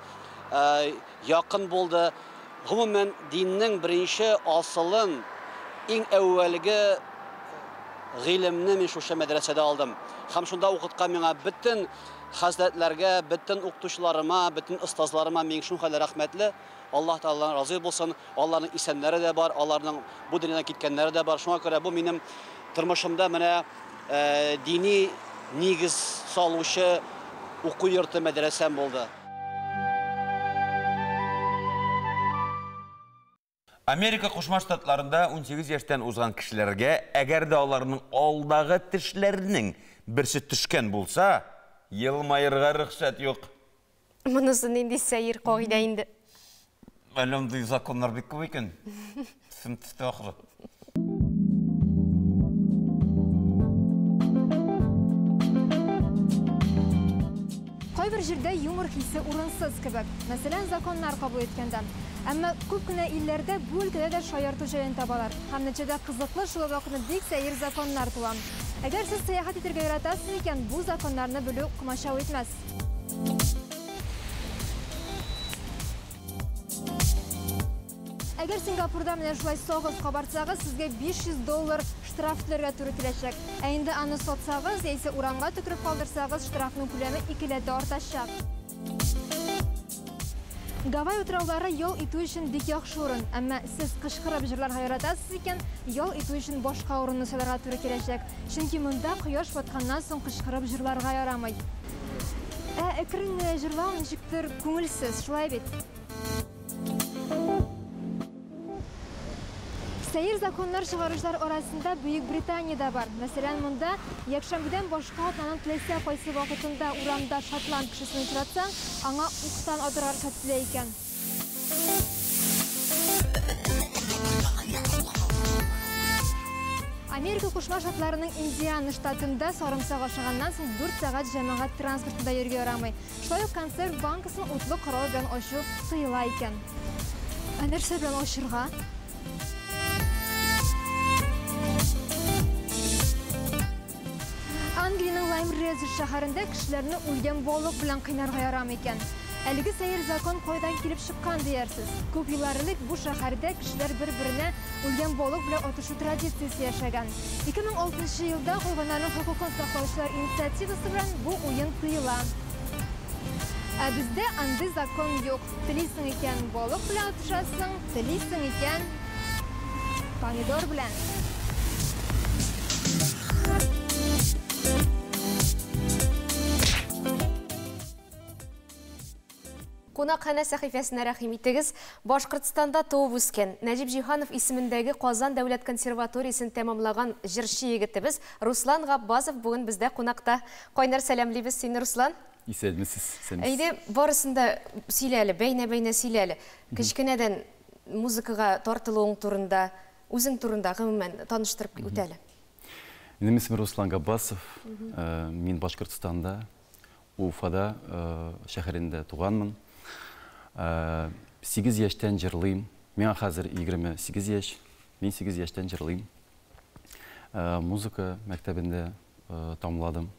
якын булды. Гомумән, диннең беренче асылын, иң әүвәлге гыйлемне мин шушы мәдрәсәдә алдым. Һәм шунда укыткан миңа бөтен хәзрәтләргә, бөтен укытучыларыма, бөтен остазларыма мин шулкадәр рәхмәтле. Аллаһ Тәгаләдән разый булсын. Аларның исәннәре дә бар, аларның бу дөньядан киткәннәре дә бар. Шуңа күрә бу минем тормышымда менә дини нигез салучы уку йорты мәдрәсәм булды. Америка Кушма Штатларында 18 яшьтән узган кешеләргә, әгәр дә аларның алдагы тешләренең берсе төшкән булса, елмаерга рөхсәт юк. Монысы нинди сәер кагыйдә инде? Әле андый законнар бик күп икән. Төсем төстә ахыры. Кайбер җирдә юмор хисе урынсыз кебек. Мәсәлән, законнар кабул иткәндә. Әмма күп кенә илләрдә бу өлкәдә дә шаярту җаен табалар. Һәм нәтиҗәдә кызыклы, шул ук вакытта бик сәер законнар туа. Әгәр сез сәяхәт итәргә яратасыз икән, бу законнарны белү комачау итмәс. Әгәр Сингапурда менә шулай сагыз кабартсагыз, сезгә 500 доллар штраф түләргә туры киләчәк. Ә инде аны сатсагыз, яисә урамга төкереп калдырсагыз, штрафның күләме икеләтә артачак. Гавай утраулары ял итү өчен бик яхшы урын, әмма сез кычкырып җырларга яратасыз икән, ял итү өчен башка урынны сайларга туры киләчәк. Чөнки монда кояш батканнан соң кычкырып җырларга ярамый. Ә әкрен генә җырлау ничектер күңелсез, шулай бит? Сәер законнар чыгаручылар арасында Бөек Британия дә бар. Мәсәлән, монда якшәмбедән башка атнаның теләсә кайсы вакытында урамда шотланд кешесен очратсаң, аңа уктан атырга рөхсәт ителә икән. Америка Кушма Штатларының Индиана штатында сарымсак ашаганнан соң 4 сәгать җәмәгать транспортында йөрергә ярамый. Шулай ук консерв банкасын утлы корал белән ачу тыела икән. Ә нәрсә белән ачырга? Англиянең Лайм-Резер шәһәрендә кешеләрне үлгән балык белән кыйнарга ярамый икән. Әлеге сәер закон кайдан килеп чыккан диярсез? Күп еллар элек бу шәһәрдә кешеләр бер-беренә үлгән балык белән атышу традициясе яшәгән. 2006 елда хайваннарның хокукын саклаучылар инициативасы белән бу уен тыела. Ә бездә андый закон юк. Телисең икән балык белән атышасың, телисең икән помидор белән. Кунакханә сәхифәсенә рәхим итегез. Башкортстанда туып үскән Нәҗип Җиһанов исемендәге Казан дәүләт консерваториясен тәмамлаган җырчы егетебез Руслан Габбазов бүген бездә кунакта. Кайнар сәламлибез сине, Руслан. Исәнмесез, исәнмесез. Әйдә, барысын да сөйлә әле, бәйнә-бәйнә сөйлә әле. Кечкенәдән музыкага тартылуың турында, үзең турында гомумән таныштырып үт әле. Минем исемем Руслан Габбасов. Мин Башкортстанда, Уфада шәһәрендә туганмын. 8 яшьтән җырлыйм. Миңа хәзер 28 яшь. Мин 8 яшьтән җырлыйм. Музыка мәктәбендә тамамладым.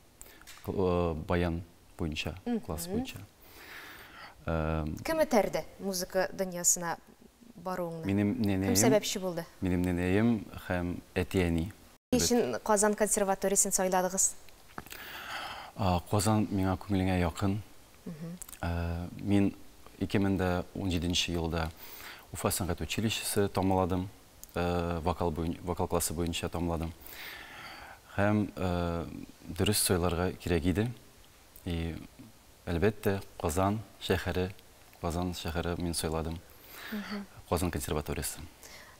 Баян буенча, класс буенча. Кем этәрде музыка дөньясына баруыңны? Минем нәнәем. Кем сәбәпче булды? Минем нәнәем һәм әти-әни. Ни өчен Казан консерваториясен сайладыгыз? Казан миңа күңелеңә якын. Мин 2017 елда Уфа сәнгать училищесы тамамладым, вокал классы буенча тамамладым. Һәм дөрес сайларга кирәк иде. И, әлбәттә, Казан шәһәре, Казан шәһәре мин сайладым. Казан консерваториясе.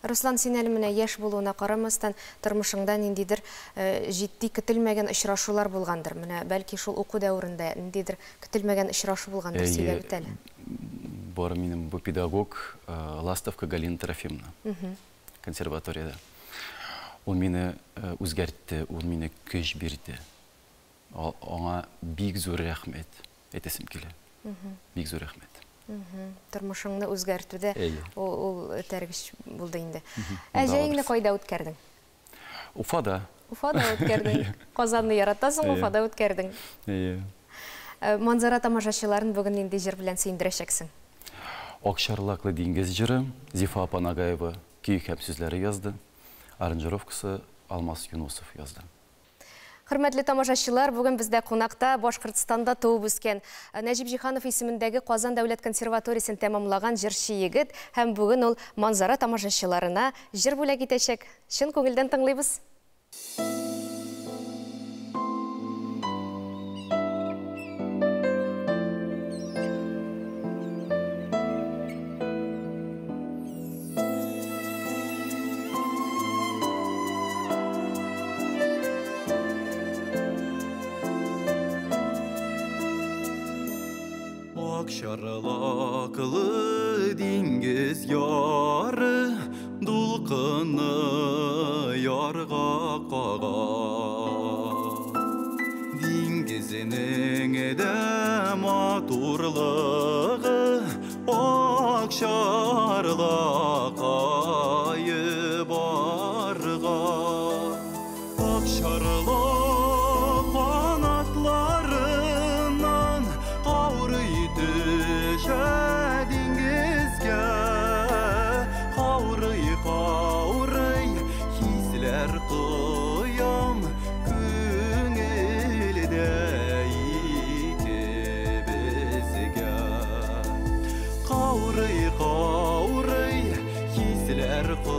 Руслан, син әле менә яшь булуына карамастан, тормышыңда ниндидер җитди көтелмәгән очрашулар булгандыр. Менә бәлки шул уку дәверендә ниндидер көтелмәгән очрашу булгандыр, сөйләп үт әле. Бар минем бу педагог Ластовка Галина Трофимовна консерваториядә. Ул мине үзгәртте, ул мине көч бирде. Аңа бик зур рәхмәт әйтәсем килә. Бик зур рәхмәт. Тормышыңны үзгәртүдә ул этәргеч булды инде. Ә җәеңне кайда үткәрдең? Уфада. Уфада үткәрдең. Казанны яратасың, Уфада үткәрдең. Әйе. Манзара тамашачыларын бүген нинди җыр белән сөендерәчәксең? Акчарлаклы диңгез җыры Зифа апа Нагаева көй һәм сүзләре язды. Аранжировкасы Алмаз Юнусов язды. Хөрмәтле тамашачылар, бүген бездә кунакта Башкортстанда туып үскән Нәҗип Җиһанов исемендәге Казан дәүләт консерваториясен тәмамлаган җырчы егет һәм бүген ул Манзара тамашачыларына җыр бүләк итәчәк. Чын күңелдән тыңлыйбыз. Акчарлаклы диңгез яры дулкыны ярга кага. Диңгезенең дә матурлыгы акчарлакае барга. Акчарлак канатларыннан каурый төшә диңгезгә. Каурый, каурый хисләр коям күңелдә икебезгә. Каурый, каурый хисләр коям.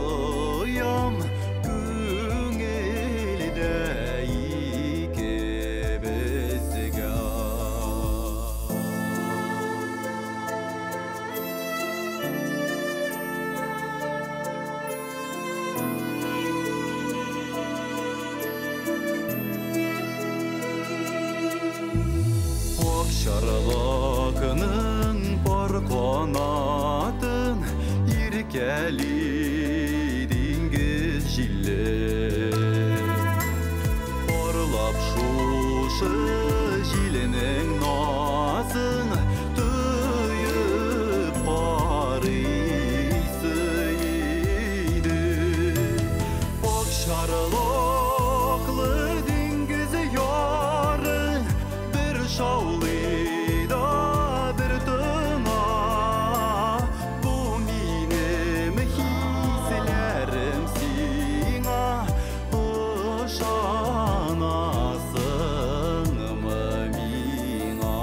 Иркәли диңгез җиле. Парлап шушы җиленең назын тоеп карыйсы иде. Ак шарлаклы диңгез яры бер шаулый да бер тына. Бу минем хисләрем сиңа ышанасыңмы миңа?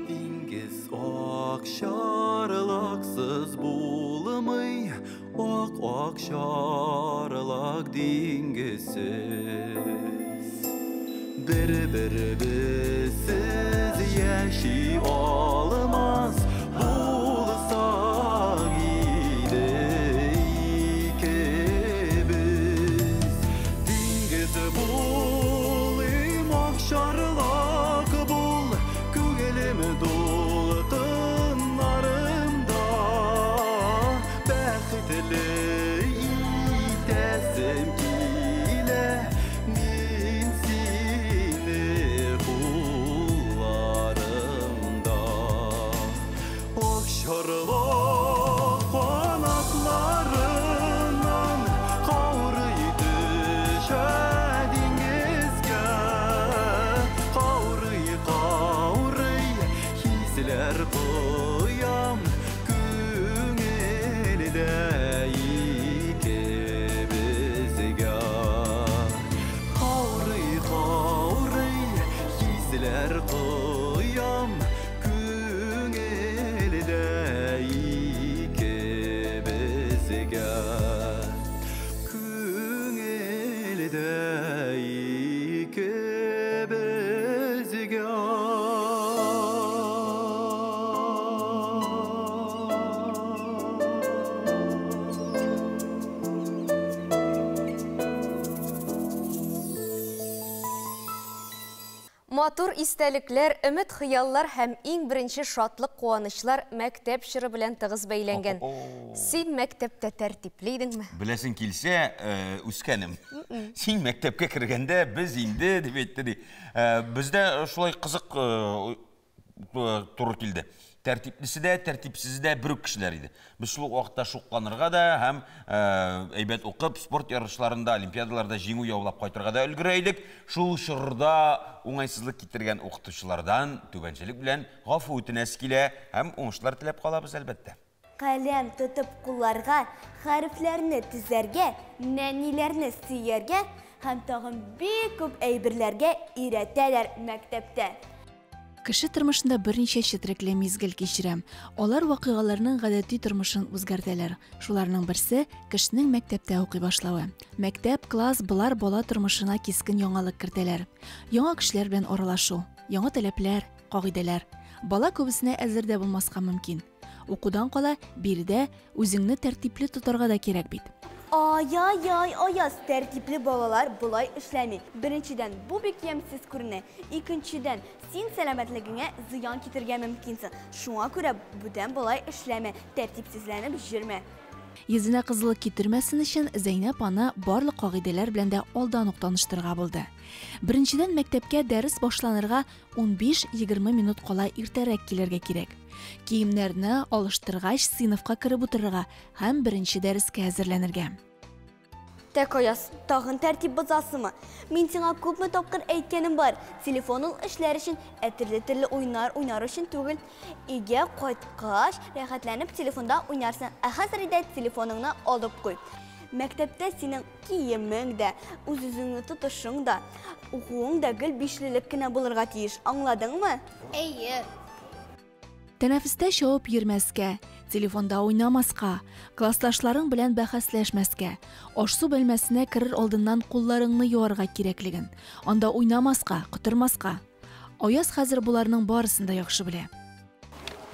Диңгез ак шарлаксыз булмый, ак ак шарлак диңгезсез. Бер-беребезсез яши алмас булсак иде икебез. Диңгез булыйм, ак шарлак бул, күңелем дулкыннарында. Бәхетле итәсем килә мин сине кулларымда. Ак шарлак канатларыннан каурый төшә диңгезгә. Каурый, каурый хисләр коям күңелдә икебезгә. Каурый, каурый хисләр коям күңелдә икебезгә. Күңелдә икебезгә. Матур истәлекләр, өмет хыяллар һәм иң беренче шатлык куанычлар мәктәп чоры белән тыгыз бәйләнгән. Син мәктәптә тәртипле идеңме? Беләсең килсә, үскәнем. Син мәктәпкә кергәндә без инде дип әйтте ди. Бездә шулай кызык туры килде. Тәртиплесе дә, тәртипсезе дә бер үк кешеләр иде. Без шул ук вакытта шукланырга да һәм әйбәт укып, спорт ярышларында, олимпиадаларда җиңү яулап кайтырга да өлгерә идек. Шул чорда уңайсызлык китергән укытучылардан түбәнчелек белән гафу үтенәсе килә һәм уңышлар теләп калабыз, әлбәттә. Каләм тотып кулларга, хәрефләрне төзәргә, нәниләрне сөяргә һәм тагын бик күп әйберләргә өйрәтәләр мәктәптә. Кеше тормышында берничә четерекле мизгел кичерә. Алар вакыйгаларның гадәти тормышын үзгәртәләр. Шуларның берсе кешенең мәктәптә укый башлавы. Мәктәп, класс болар бала тормышына кискен яңалык кертәләр. Яңа кешеләр белән аралашу, яңа таләпләр, кагыйдәләр. Бала күбесенә әзер дә булмаска мөмкин. Укудан кала биредә үзеңне тәртипле тотарга да кирәк бит. Ай-яй-яй, Аяз, тәртипле балалар болай эшләми. Беренчедән, бу бик ямьсез күренә. Икенчедән, син сәламәтлегеңә зыян китерергә мөмкинсең. Шуңа күрә бүтән болай эшләмә, тәртипсезләнеп йөрмә. Йөзенә кызыллык китермәсен өчен Зәйнәп аны барлык кагыйдәләр белән дә алдан ук таныштырырга булды. Беренчедән, мәктәпкә дәрес башланырга 15-20 минут кала иртәрәк килергә кирәк. Киемнәрне алыштыргач, сыйныфка кереп утырырга һәм беренче дәрескә әзерләнергә. Тәк, Аяз, тагын тәртип бозасыңмы? Мин сиңа күпме тапкыр әйткәнем бар, телефон ул эшләр өчен, ә төрле-төрле уйнар уйнар өчен түгел. Өйгә кайткач, рәхәтләнеп телефонда уйнарсың, ә хәзер әйдә телефоныңны алып куй. Мәктәптә синең киемең дә, үз-үзеңне тотышың да, укуың да гел бишлелек кенә булырга тиеш, аңладыңмы? Әйе. Тәнәфестә чабып йөрмәскә, телефонда уйнамаска, классташларың белән бәхәсләшмәскә, аш-су бүлмәсенә керер алдыннан кулларыңны юарга кирәклеген, анда уйнамаска, котырмаска. Аяз хәзер боларның барысын да яхшы белә.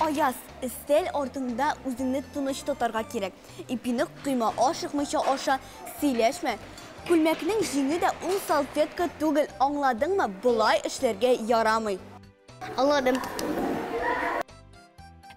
Аяз, өстәл артында үзеңне тыныч тотарга кирәк. Ипине койма, ашыкмыйча аша, сөйләшмә. Күлмәкнең җиңе дә ул салфетка түгел, аңладыңмы? Болай эшләргә ярамый. Аңладым.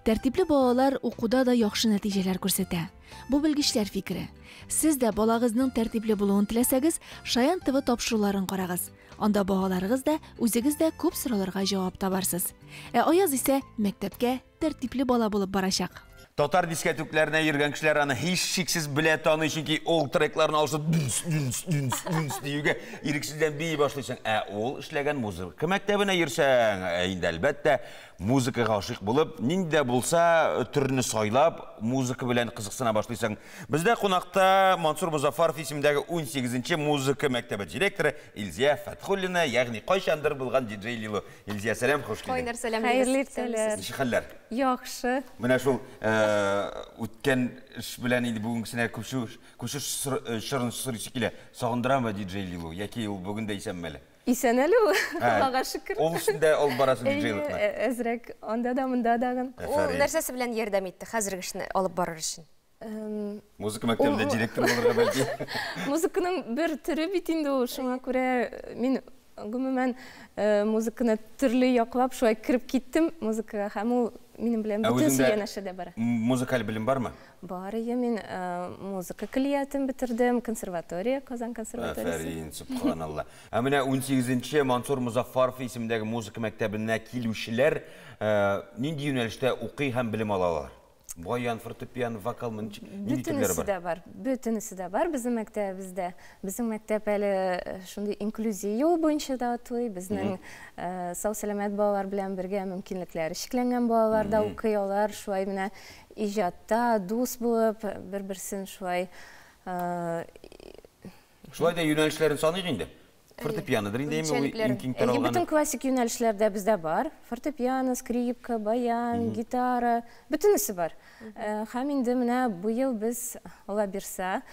Тәртипле балалар укуда да яхшы нәтиҗәләр күрсәтә. Бу белгечләр фикере. Сез дә балагызның тәртипле булуын теләсәгез, Шаян ТВ тапшыруларын карагыз. Анда балаларыгыз да, үзегез дә күп сорауларга җавап табарсыз. Ә Аяз исә мәктәпкә тәртипле бала булып барачак. Татар дискәтүкләренә йөргән кешеләр аны һичшиксез белә, таный, чөнки ул трекларны алышып дүнс, дүнс, дүнс, дүнс диюгә ирексездән бии башлыйсың. Ә ул эшләгән музыка мәктәбенә йөрсәң, инде әлбәттә, музыкага гашыйк булып, нинди дә булса төрне сайлап, музыка белән кызыксына башлыйсың. Бездә кунакта Мансур Мозаффаров исемендәге 18 нче музыка мәктәбе директоры Илзия Фәтхуллина, ягъни кайчандыр булган диджей Лилу. Илзия, сәлам, хуш килдең. Кайнар сәлам. Хәерле иртәләр. Ничек хәлләр? Яхшы. Менә шул үткән эш белән инде бүгенгесенә күчү, күчеш чорын сорыйсы килә. Сагындырамы диджей Лилу яки ул бүген дә исәнме әле? Исән әле ул, Аллага шөкер. Ул өстендә алып барасың диджейлыкны. Әзрәк анда да, монда да. Ул нәрсәсе белән ярдәм итте хәзерге эшне алып барыр өчен? Музыка мәктәбендә директор булырга бәлки. Музыканың бер төре бит инде ул, шуңа күрә мин гомумән музыканы төрле яклап шулай кереп киттем музыкага, һәм ул минем белән бөтенесе янәшәдә бара. Музыкаль белем бармы? Бар, әйе, мин музыка көллиятен бетердем, консерватория, Казан консерваториясе. Афәрин, субханалла. Ә менә 18-нче Мансур Мозаффаров исемендәге музыка мәктәбенә килүчеләр нинди юнәлештә укый һәм белем алалар? Баян, фортепиано, вокал, нинди төрләре бар? Бөтенесе дә бар. Бөтенесе дә бар безнең мәктәбебездә. Безнең мәктәп әле шундый инклюзия юлы буенча да атлый. Безнең сау-сәламәт балалар белән бергә мөмкинлекләре чикләнгән балалар да укый. Алар шулай менә иҗатта дус булып, бер-берсен шулай. Шулай да юнәлешләрен саныйк инде. Фортепианодыр инде ул иң киң таралганы. Бөтен классик юнәлешләр дә бездә бар. Фортепиано, скрипка, баян, гитара, бөтенесе бар. Һәм инде менә быел без, Алла бирсә,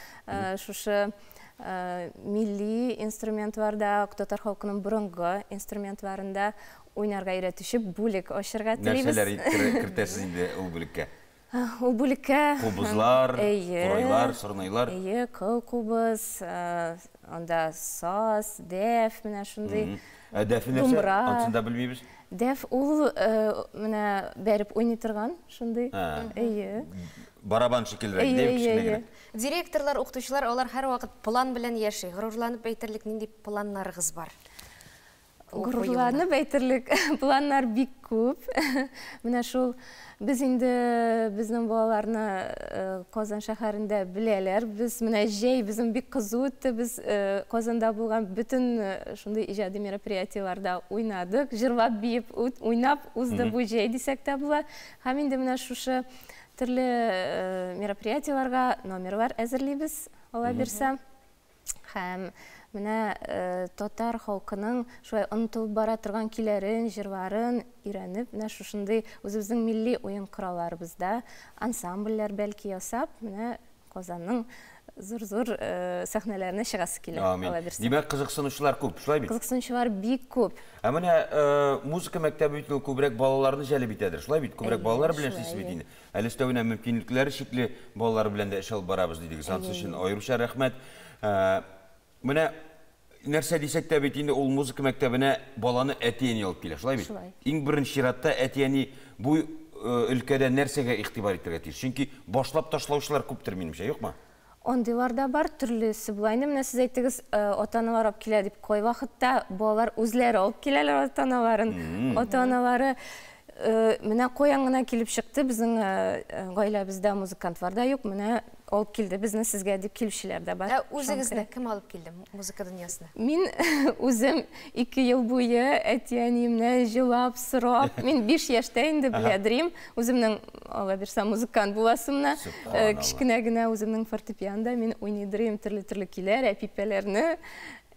шушы милли инструментларда, татар халкының борынгы инструментларында уйнарга өйрәтүче бүлек ачырга телибез. Нәрсәләр кертәсез инде ул бүлеккә? Ул бүлеккә кубызлар, курайлар, сорнайлар. Әйе, кыл кубыз, анда саз, дәф, менә шундый. Ә дәфе нәрсә? Ансын да белмибез. Дәф ул менә бәреп уйный торган шундый. Әйе. Барабан шикеллерәк, дәф кечкенә генә. Директорлар, укытучылар, алар һәрвакыт план белән яши. Горурланып әйтерлек нинди планнарыгыз бар? Горурланып әйтерлек планнар бик күп. Менә шул без инде безнең балаларны Казан шәһәрендә беләләр. Без менә җәй безнең бик кызу үтте. Без Казанда булган бөтен шундый иҗади мероприятиеләрдә уйнадык, җырлап, биеп, уйнап узды бу җәй дисәк тә була. Һәм инде менә шушы төрле мероприятиеләргә номерлар әзерлибез, Алла бирсә. Һәм менә татар халкының шулай онытылып бара торган көйләрен, җырларын өйрәнеп, менә шушындый үзебезнең милли уен коралларыбызда ансамбльләр бәлки ясап, менә Казанның зур-зур сәхнәләренә чыгасы килә. Амин. Димәк, кызыксынучылар күп, шулай бит? Кызыксынучылар бик күп. Ә менә музыка мәктәбе бит ул күбрәк балаларны җәлеп итәдер, шулай бит? Күбрәк балалар белән эшлисез бит инде. Әле өстәвенә мөмкинлекләре чикле балалар белән дә эш алып барабыз дидегез. Анысы өчен аеруча рәхмәт. Менә нәрсә дисәк тә бит инде ул музыка мәктәбенә баланы әти-әни алып килә, шулай бит? Шулай. Иң беренче чиратта әти-әни бу өлкәдә нәрсәгә игътибар итәргә тиеш? Чөнки башлап ташлаучылар күптер, минемчә, юкмы? Андыйлар да бар, төрлесе була. Инде менә сез әйттегез, ата-аналар алып килә дип, кайвакытта балалар үзләре алып киләләр ата-аналарын. Ата-аналары менә каян гына килеп чыкты, безнең гаиләбездә музыкантлар да юк, менә алып килде безне сезгә дип килүчеләр дә бар. Ә үзегезне кем алып килде музыка дөньясына? Мин үзем 2 ел буе әти-әниемнән җылап, сорап, мин 5 яшьтә инде беләдерим, үземнең, Алла бирсә, музыкант буласымны. Кечкенә генә үземнең фортепианда мин уйныйдырым төрле-төрле көйләр, әпипәләрне.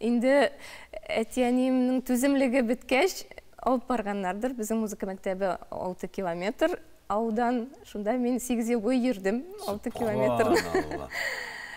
Инде әти-әниемнең түземлеге беткәч, алып барганнардыр. Безнең музыка мәктәбе 6 километр аудан, шунда мин 8 ел буе йөрдем 6 километрны.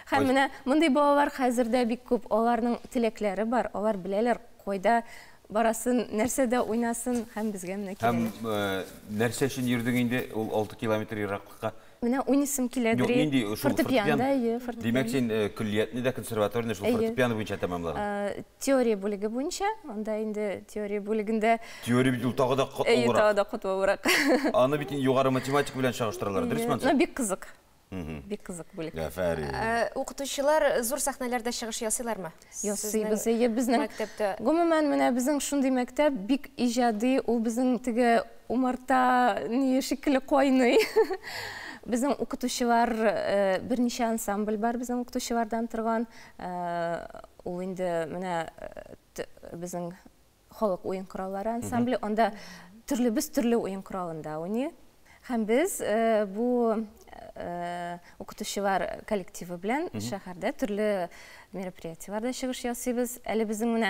Һәм менә мондый балалар хәзер дә бик күп, аларның теләкләре бар, алар беләләр, кайда барасын, нәрсәдә уйнасын һәм безгә менә Һәм киләләр. нәрсә өчен йөрдең инде ул 6 километр ераклыкка? Менә уйныйсым килә. Юк, нинди шул фортепиано, әйе, фортепиано. Димәк, син көллиятне дә, консерваторияне шул Әйе. фортепиано буенча тәмамладың. Теория бүлеге буенча, анда инде теория бүлегендә Теория бит ул тагы да әйе, катлаулырак. тагы да катлаулырак. Аны бит инде югары математика белән чагыштыралар, дөресме Но ансы? бик кызык. Бик кызык бүлек. Афәрин. Укытучылар зур сәхнәләрдә чыгыш ясыйлармы? Ясыйбыз, әйе, безнең мәктәптә. Гомумән, менә безнең шундый мәктәп бик иҗади, ул безнең теге умарта ни шикелле кайный. Безнең укытучылар, берничә ансамбль бар безнең укытучылардан торган. Ул инде менә безнең халык уен кораллары ансамбле, анда төрле без төрле уен коралында уйный. Һәм без бу укытучылар коллективы белән шәһәрдә төрле мероприятиеләрдә чыгыш ясыйбыз. Әле безнең менә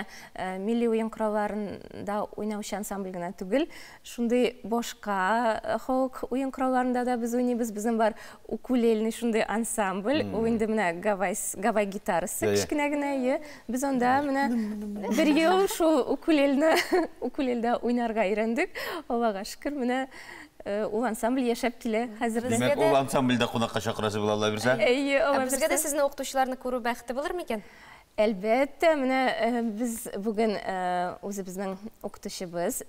милли уен коралларында уйнаучы ансамбль генә түгел, шундый башка халык уен коралларында да без уйныйбыз. Безнең бар укулельный шундый ансамбль, ул инде менә гавай гитарасы кечкенә генә, әйе. Без анда менә бер ел шул укулельдә уйнарга өйрәндек. Аллага шөкер, менә ул ансамбль яшәп килә хәзер. Димәк, ул ансамбльдә кунакка чакырасы була, Алла бирсә? Әйе, Алла Безгә дә бирсә. сезне укытучыларны күрү бәхете булыр микән? Әлбәттә, менә без бүген үзебезнең укытучыбыз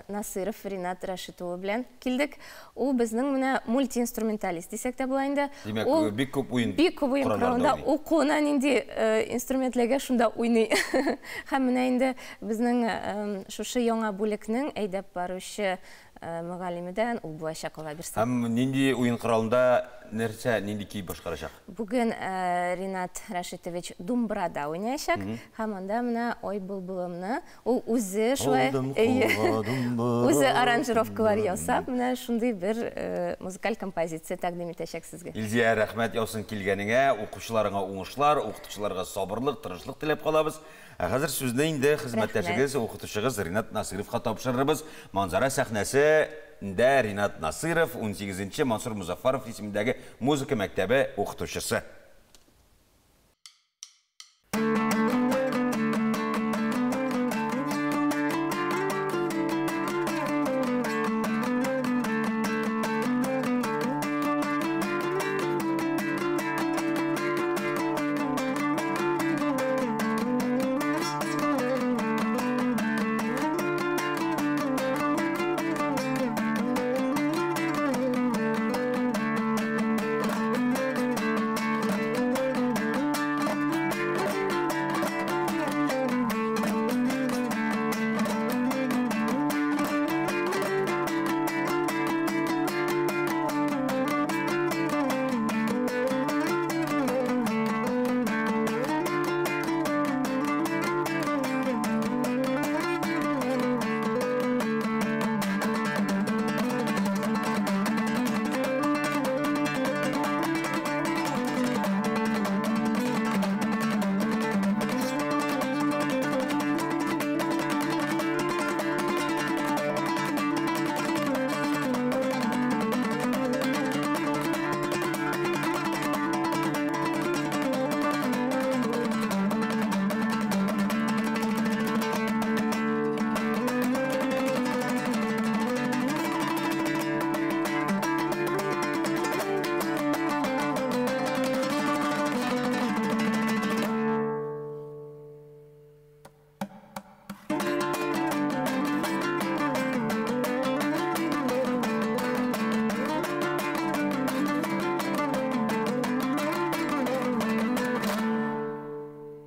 Насыров Ринат Рашит улы белән килдек. Ул безнең менә мультиинструменталист дисәк тә була инде. Димәк, Ул бик күп уен бик күп уен коралларында коралында уйный. укуына нинди инструментларга шунда уйный. Һәм менә инде безнең шушы яңа бүлекнең әйдәп баручы мөгаллимедән ул булачак, Алла бирсә. Һәм нинди уен коралында нәрсә, нинди көй башкарачак? Бүген Ринат Рашитович думбрада уйнаячак. Һәм анда менә Ой былбылымны ул үзе шулай, Алдым әйе, кулга думбра. үзе аранжировкалар ясап, менә шундый бер музыкаль композиция тәкъдим итәчәк сезгә. Илзия, рәхмәт яусын килгәнеңә, укучыларыңа уңышлар, укытучыларга сабырлык, тырышлык теләп калабыз. Ә хәзер сүзне инде хезмәттәшегез, укытучыгыз Ринат Насыровка тапшырырбыз. Манзара сәхнәсендә Ринат Насыров, 18-нче Мансур Музаффаров исемендәге музыка мәктәбе укытучысы.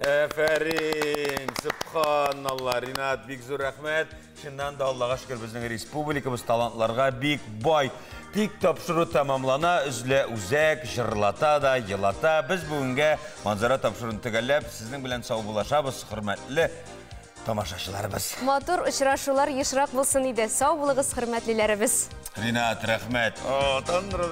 Афәрин, субханалла, Ринат, бик зур рәхмәт. Чыннан да Аллага шөкер, безнең республикабыз талантларга бик бай. Тик тапшыру тәмамлана, өзлә үзәк, җырлата да, елата. Без бүгенгә манзара тапшыруын төгәлләп, сезнең белән саубуллашабыз, хөрмәтле тамашачыларыбыз. Матур очрашулар ешрак булсын иде. Сау булыгыз, хөрмәтлеләребез. Ринат, рәхмәт. О, тандыр.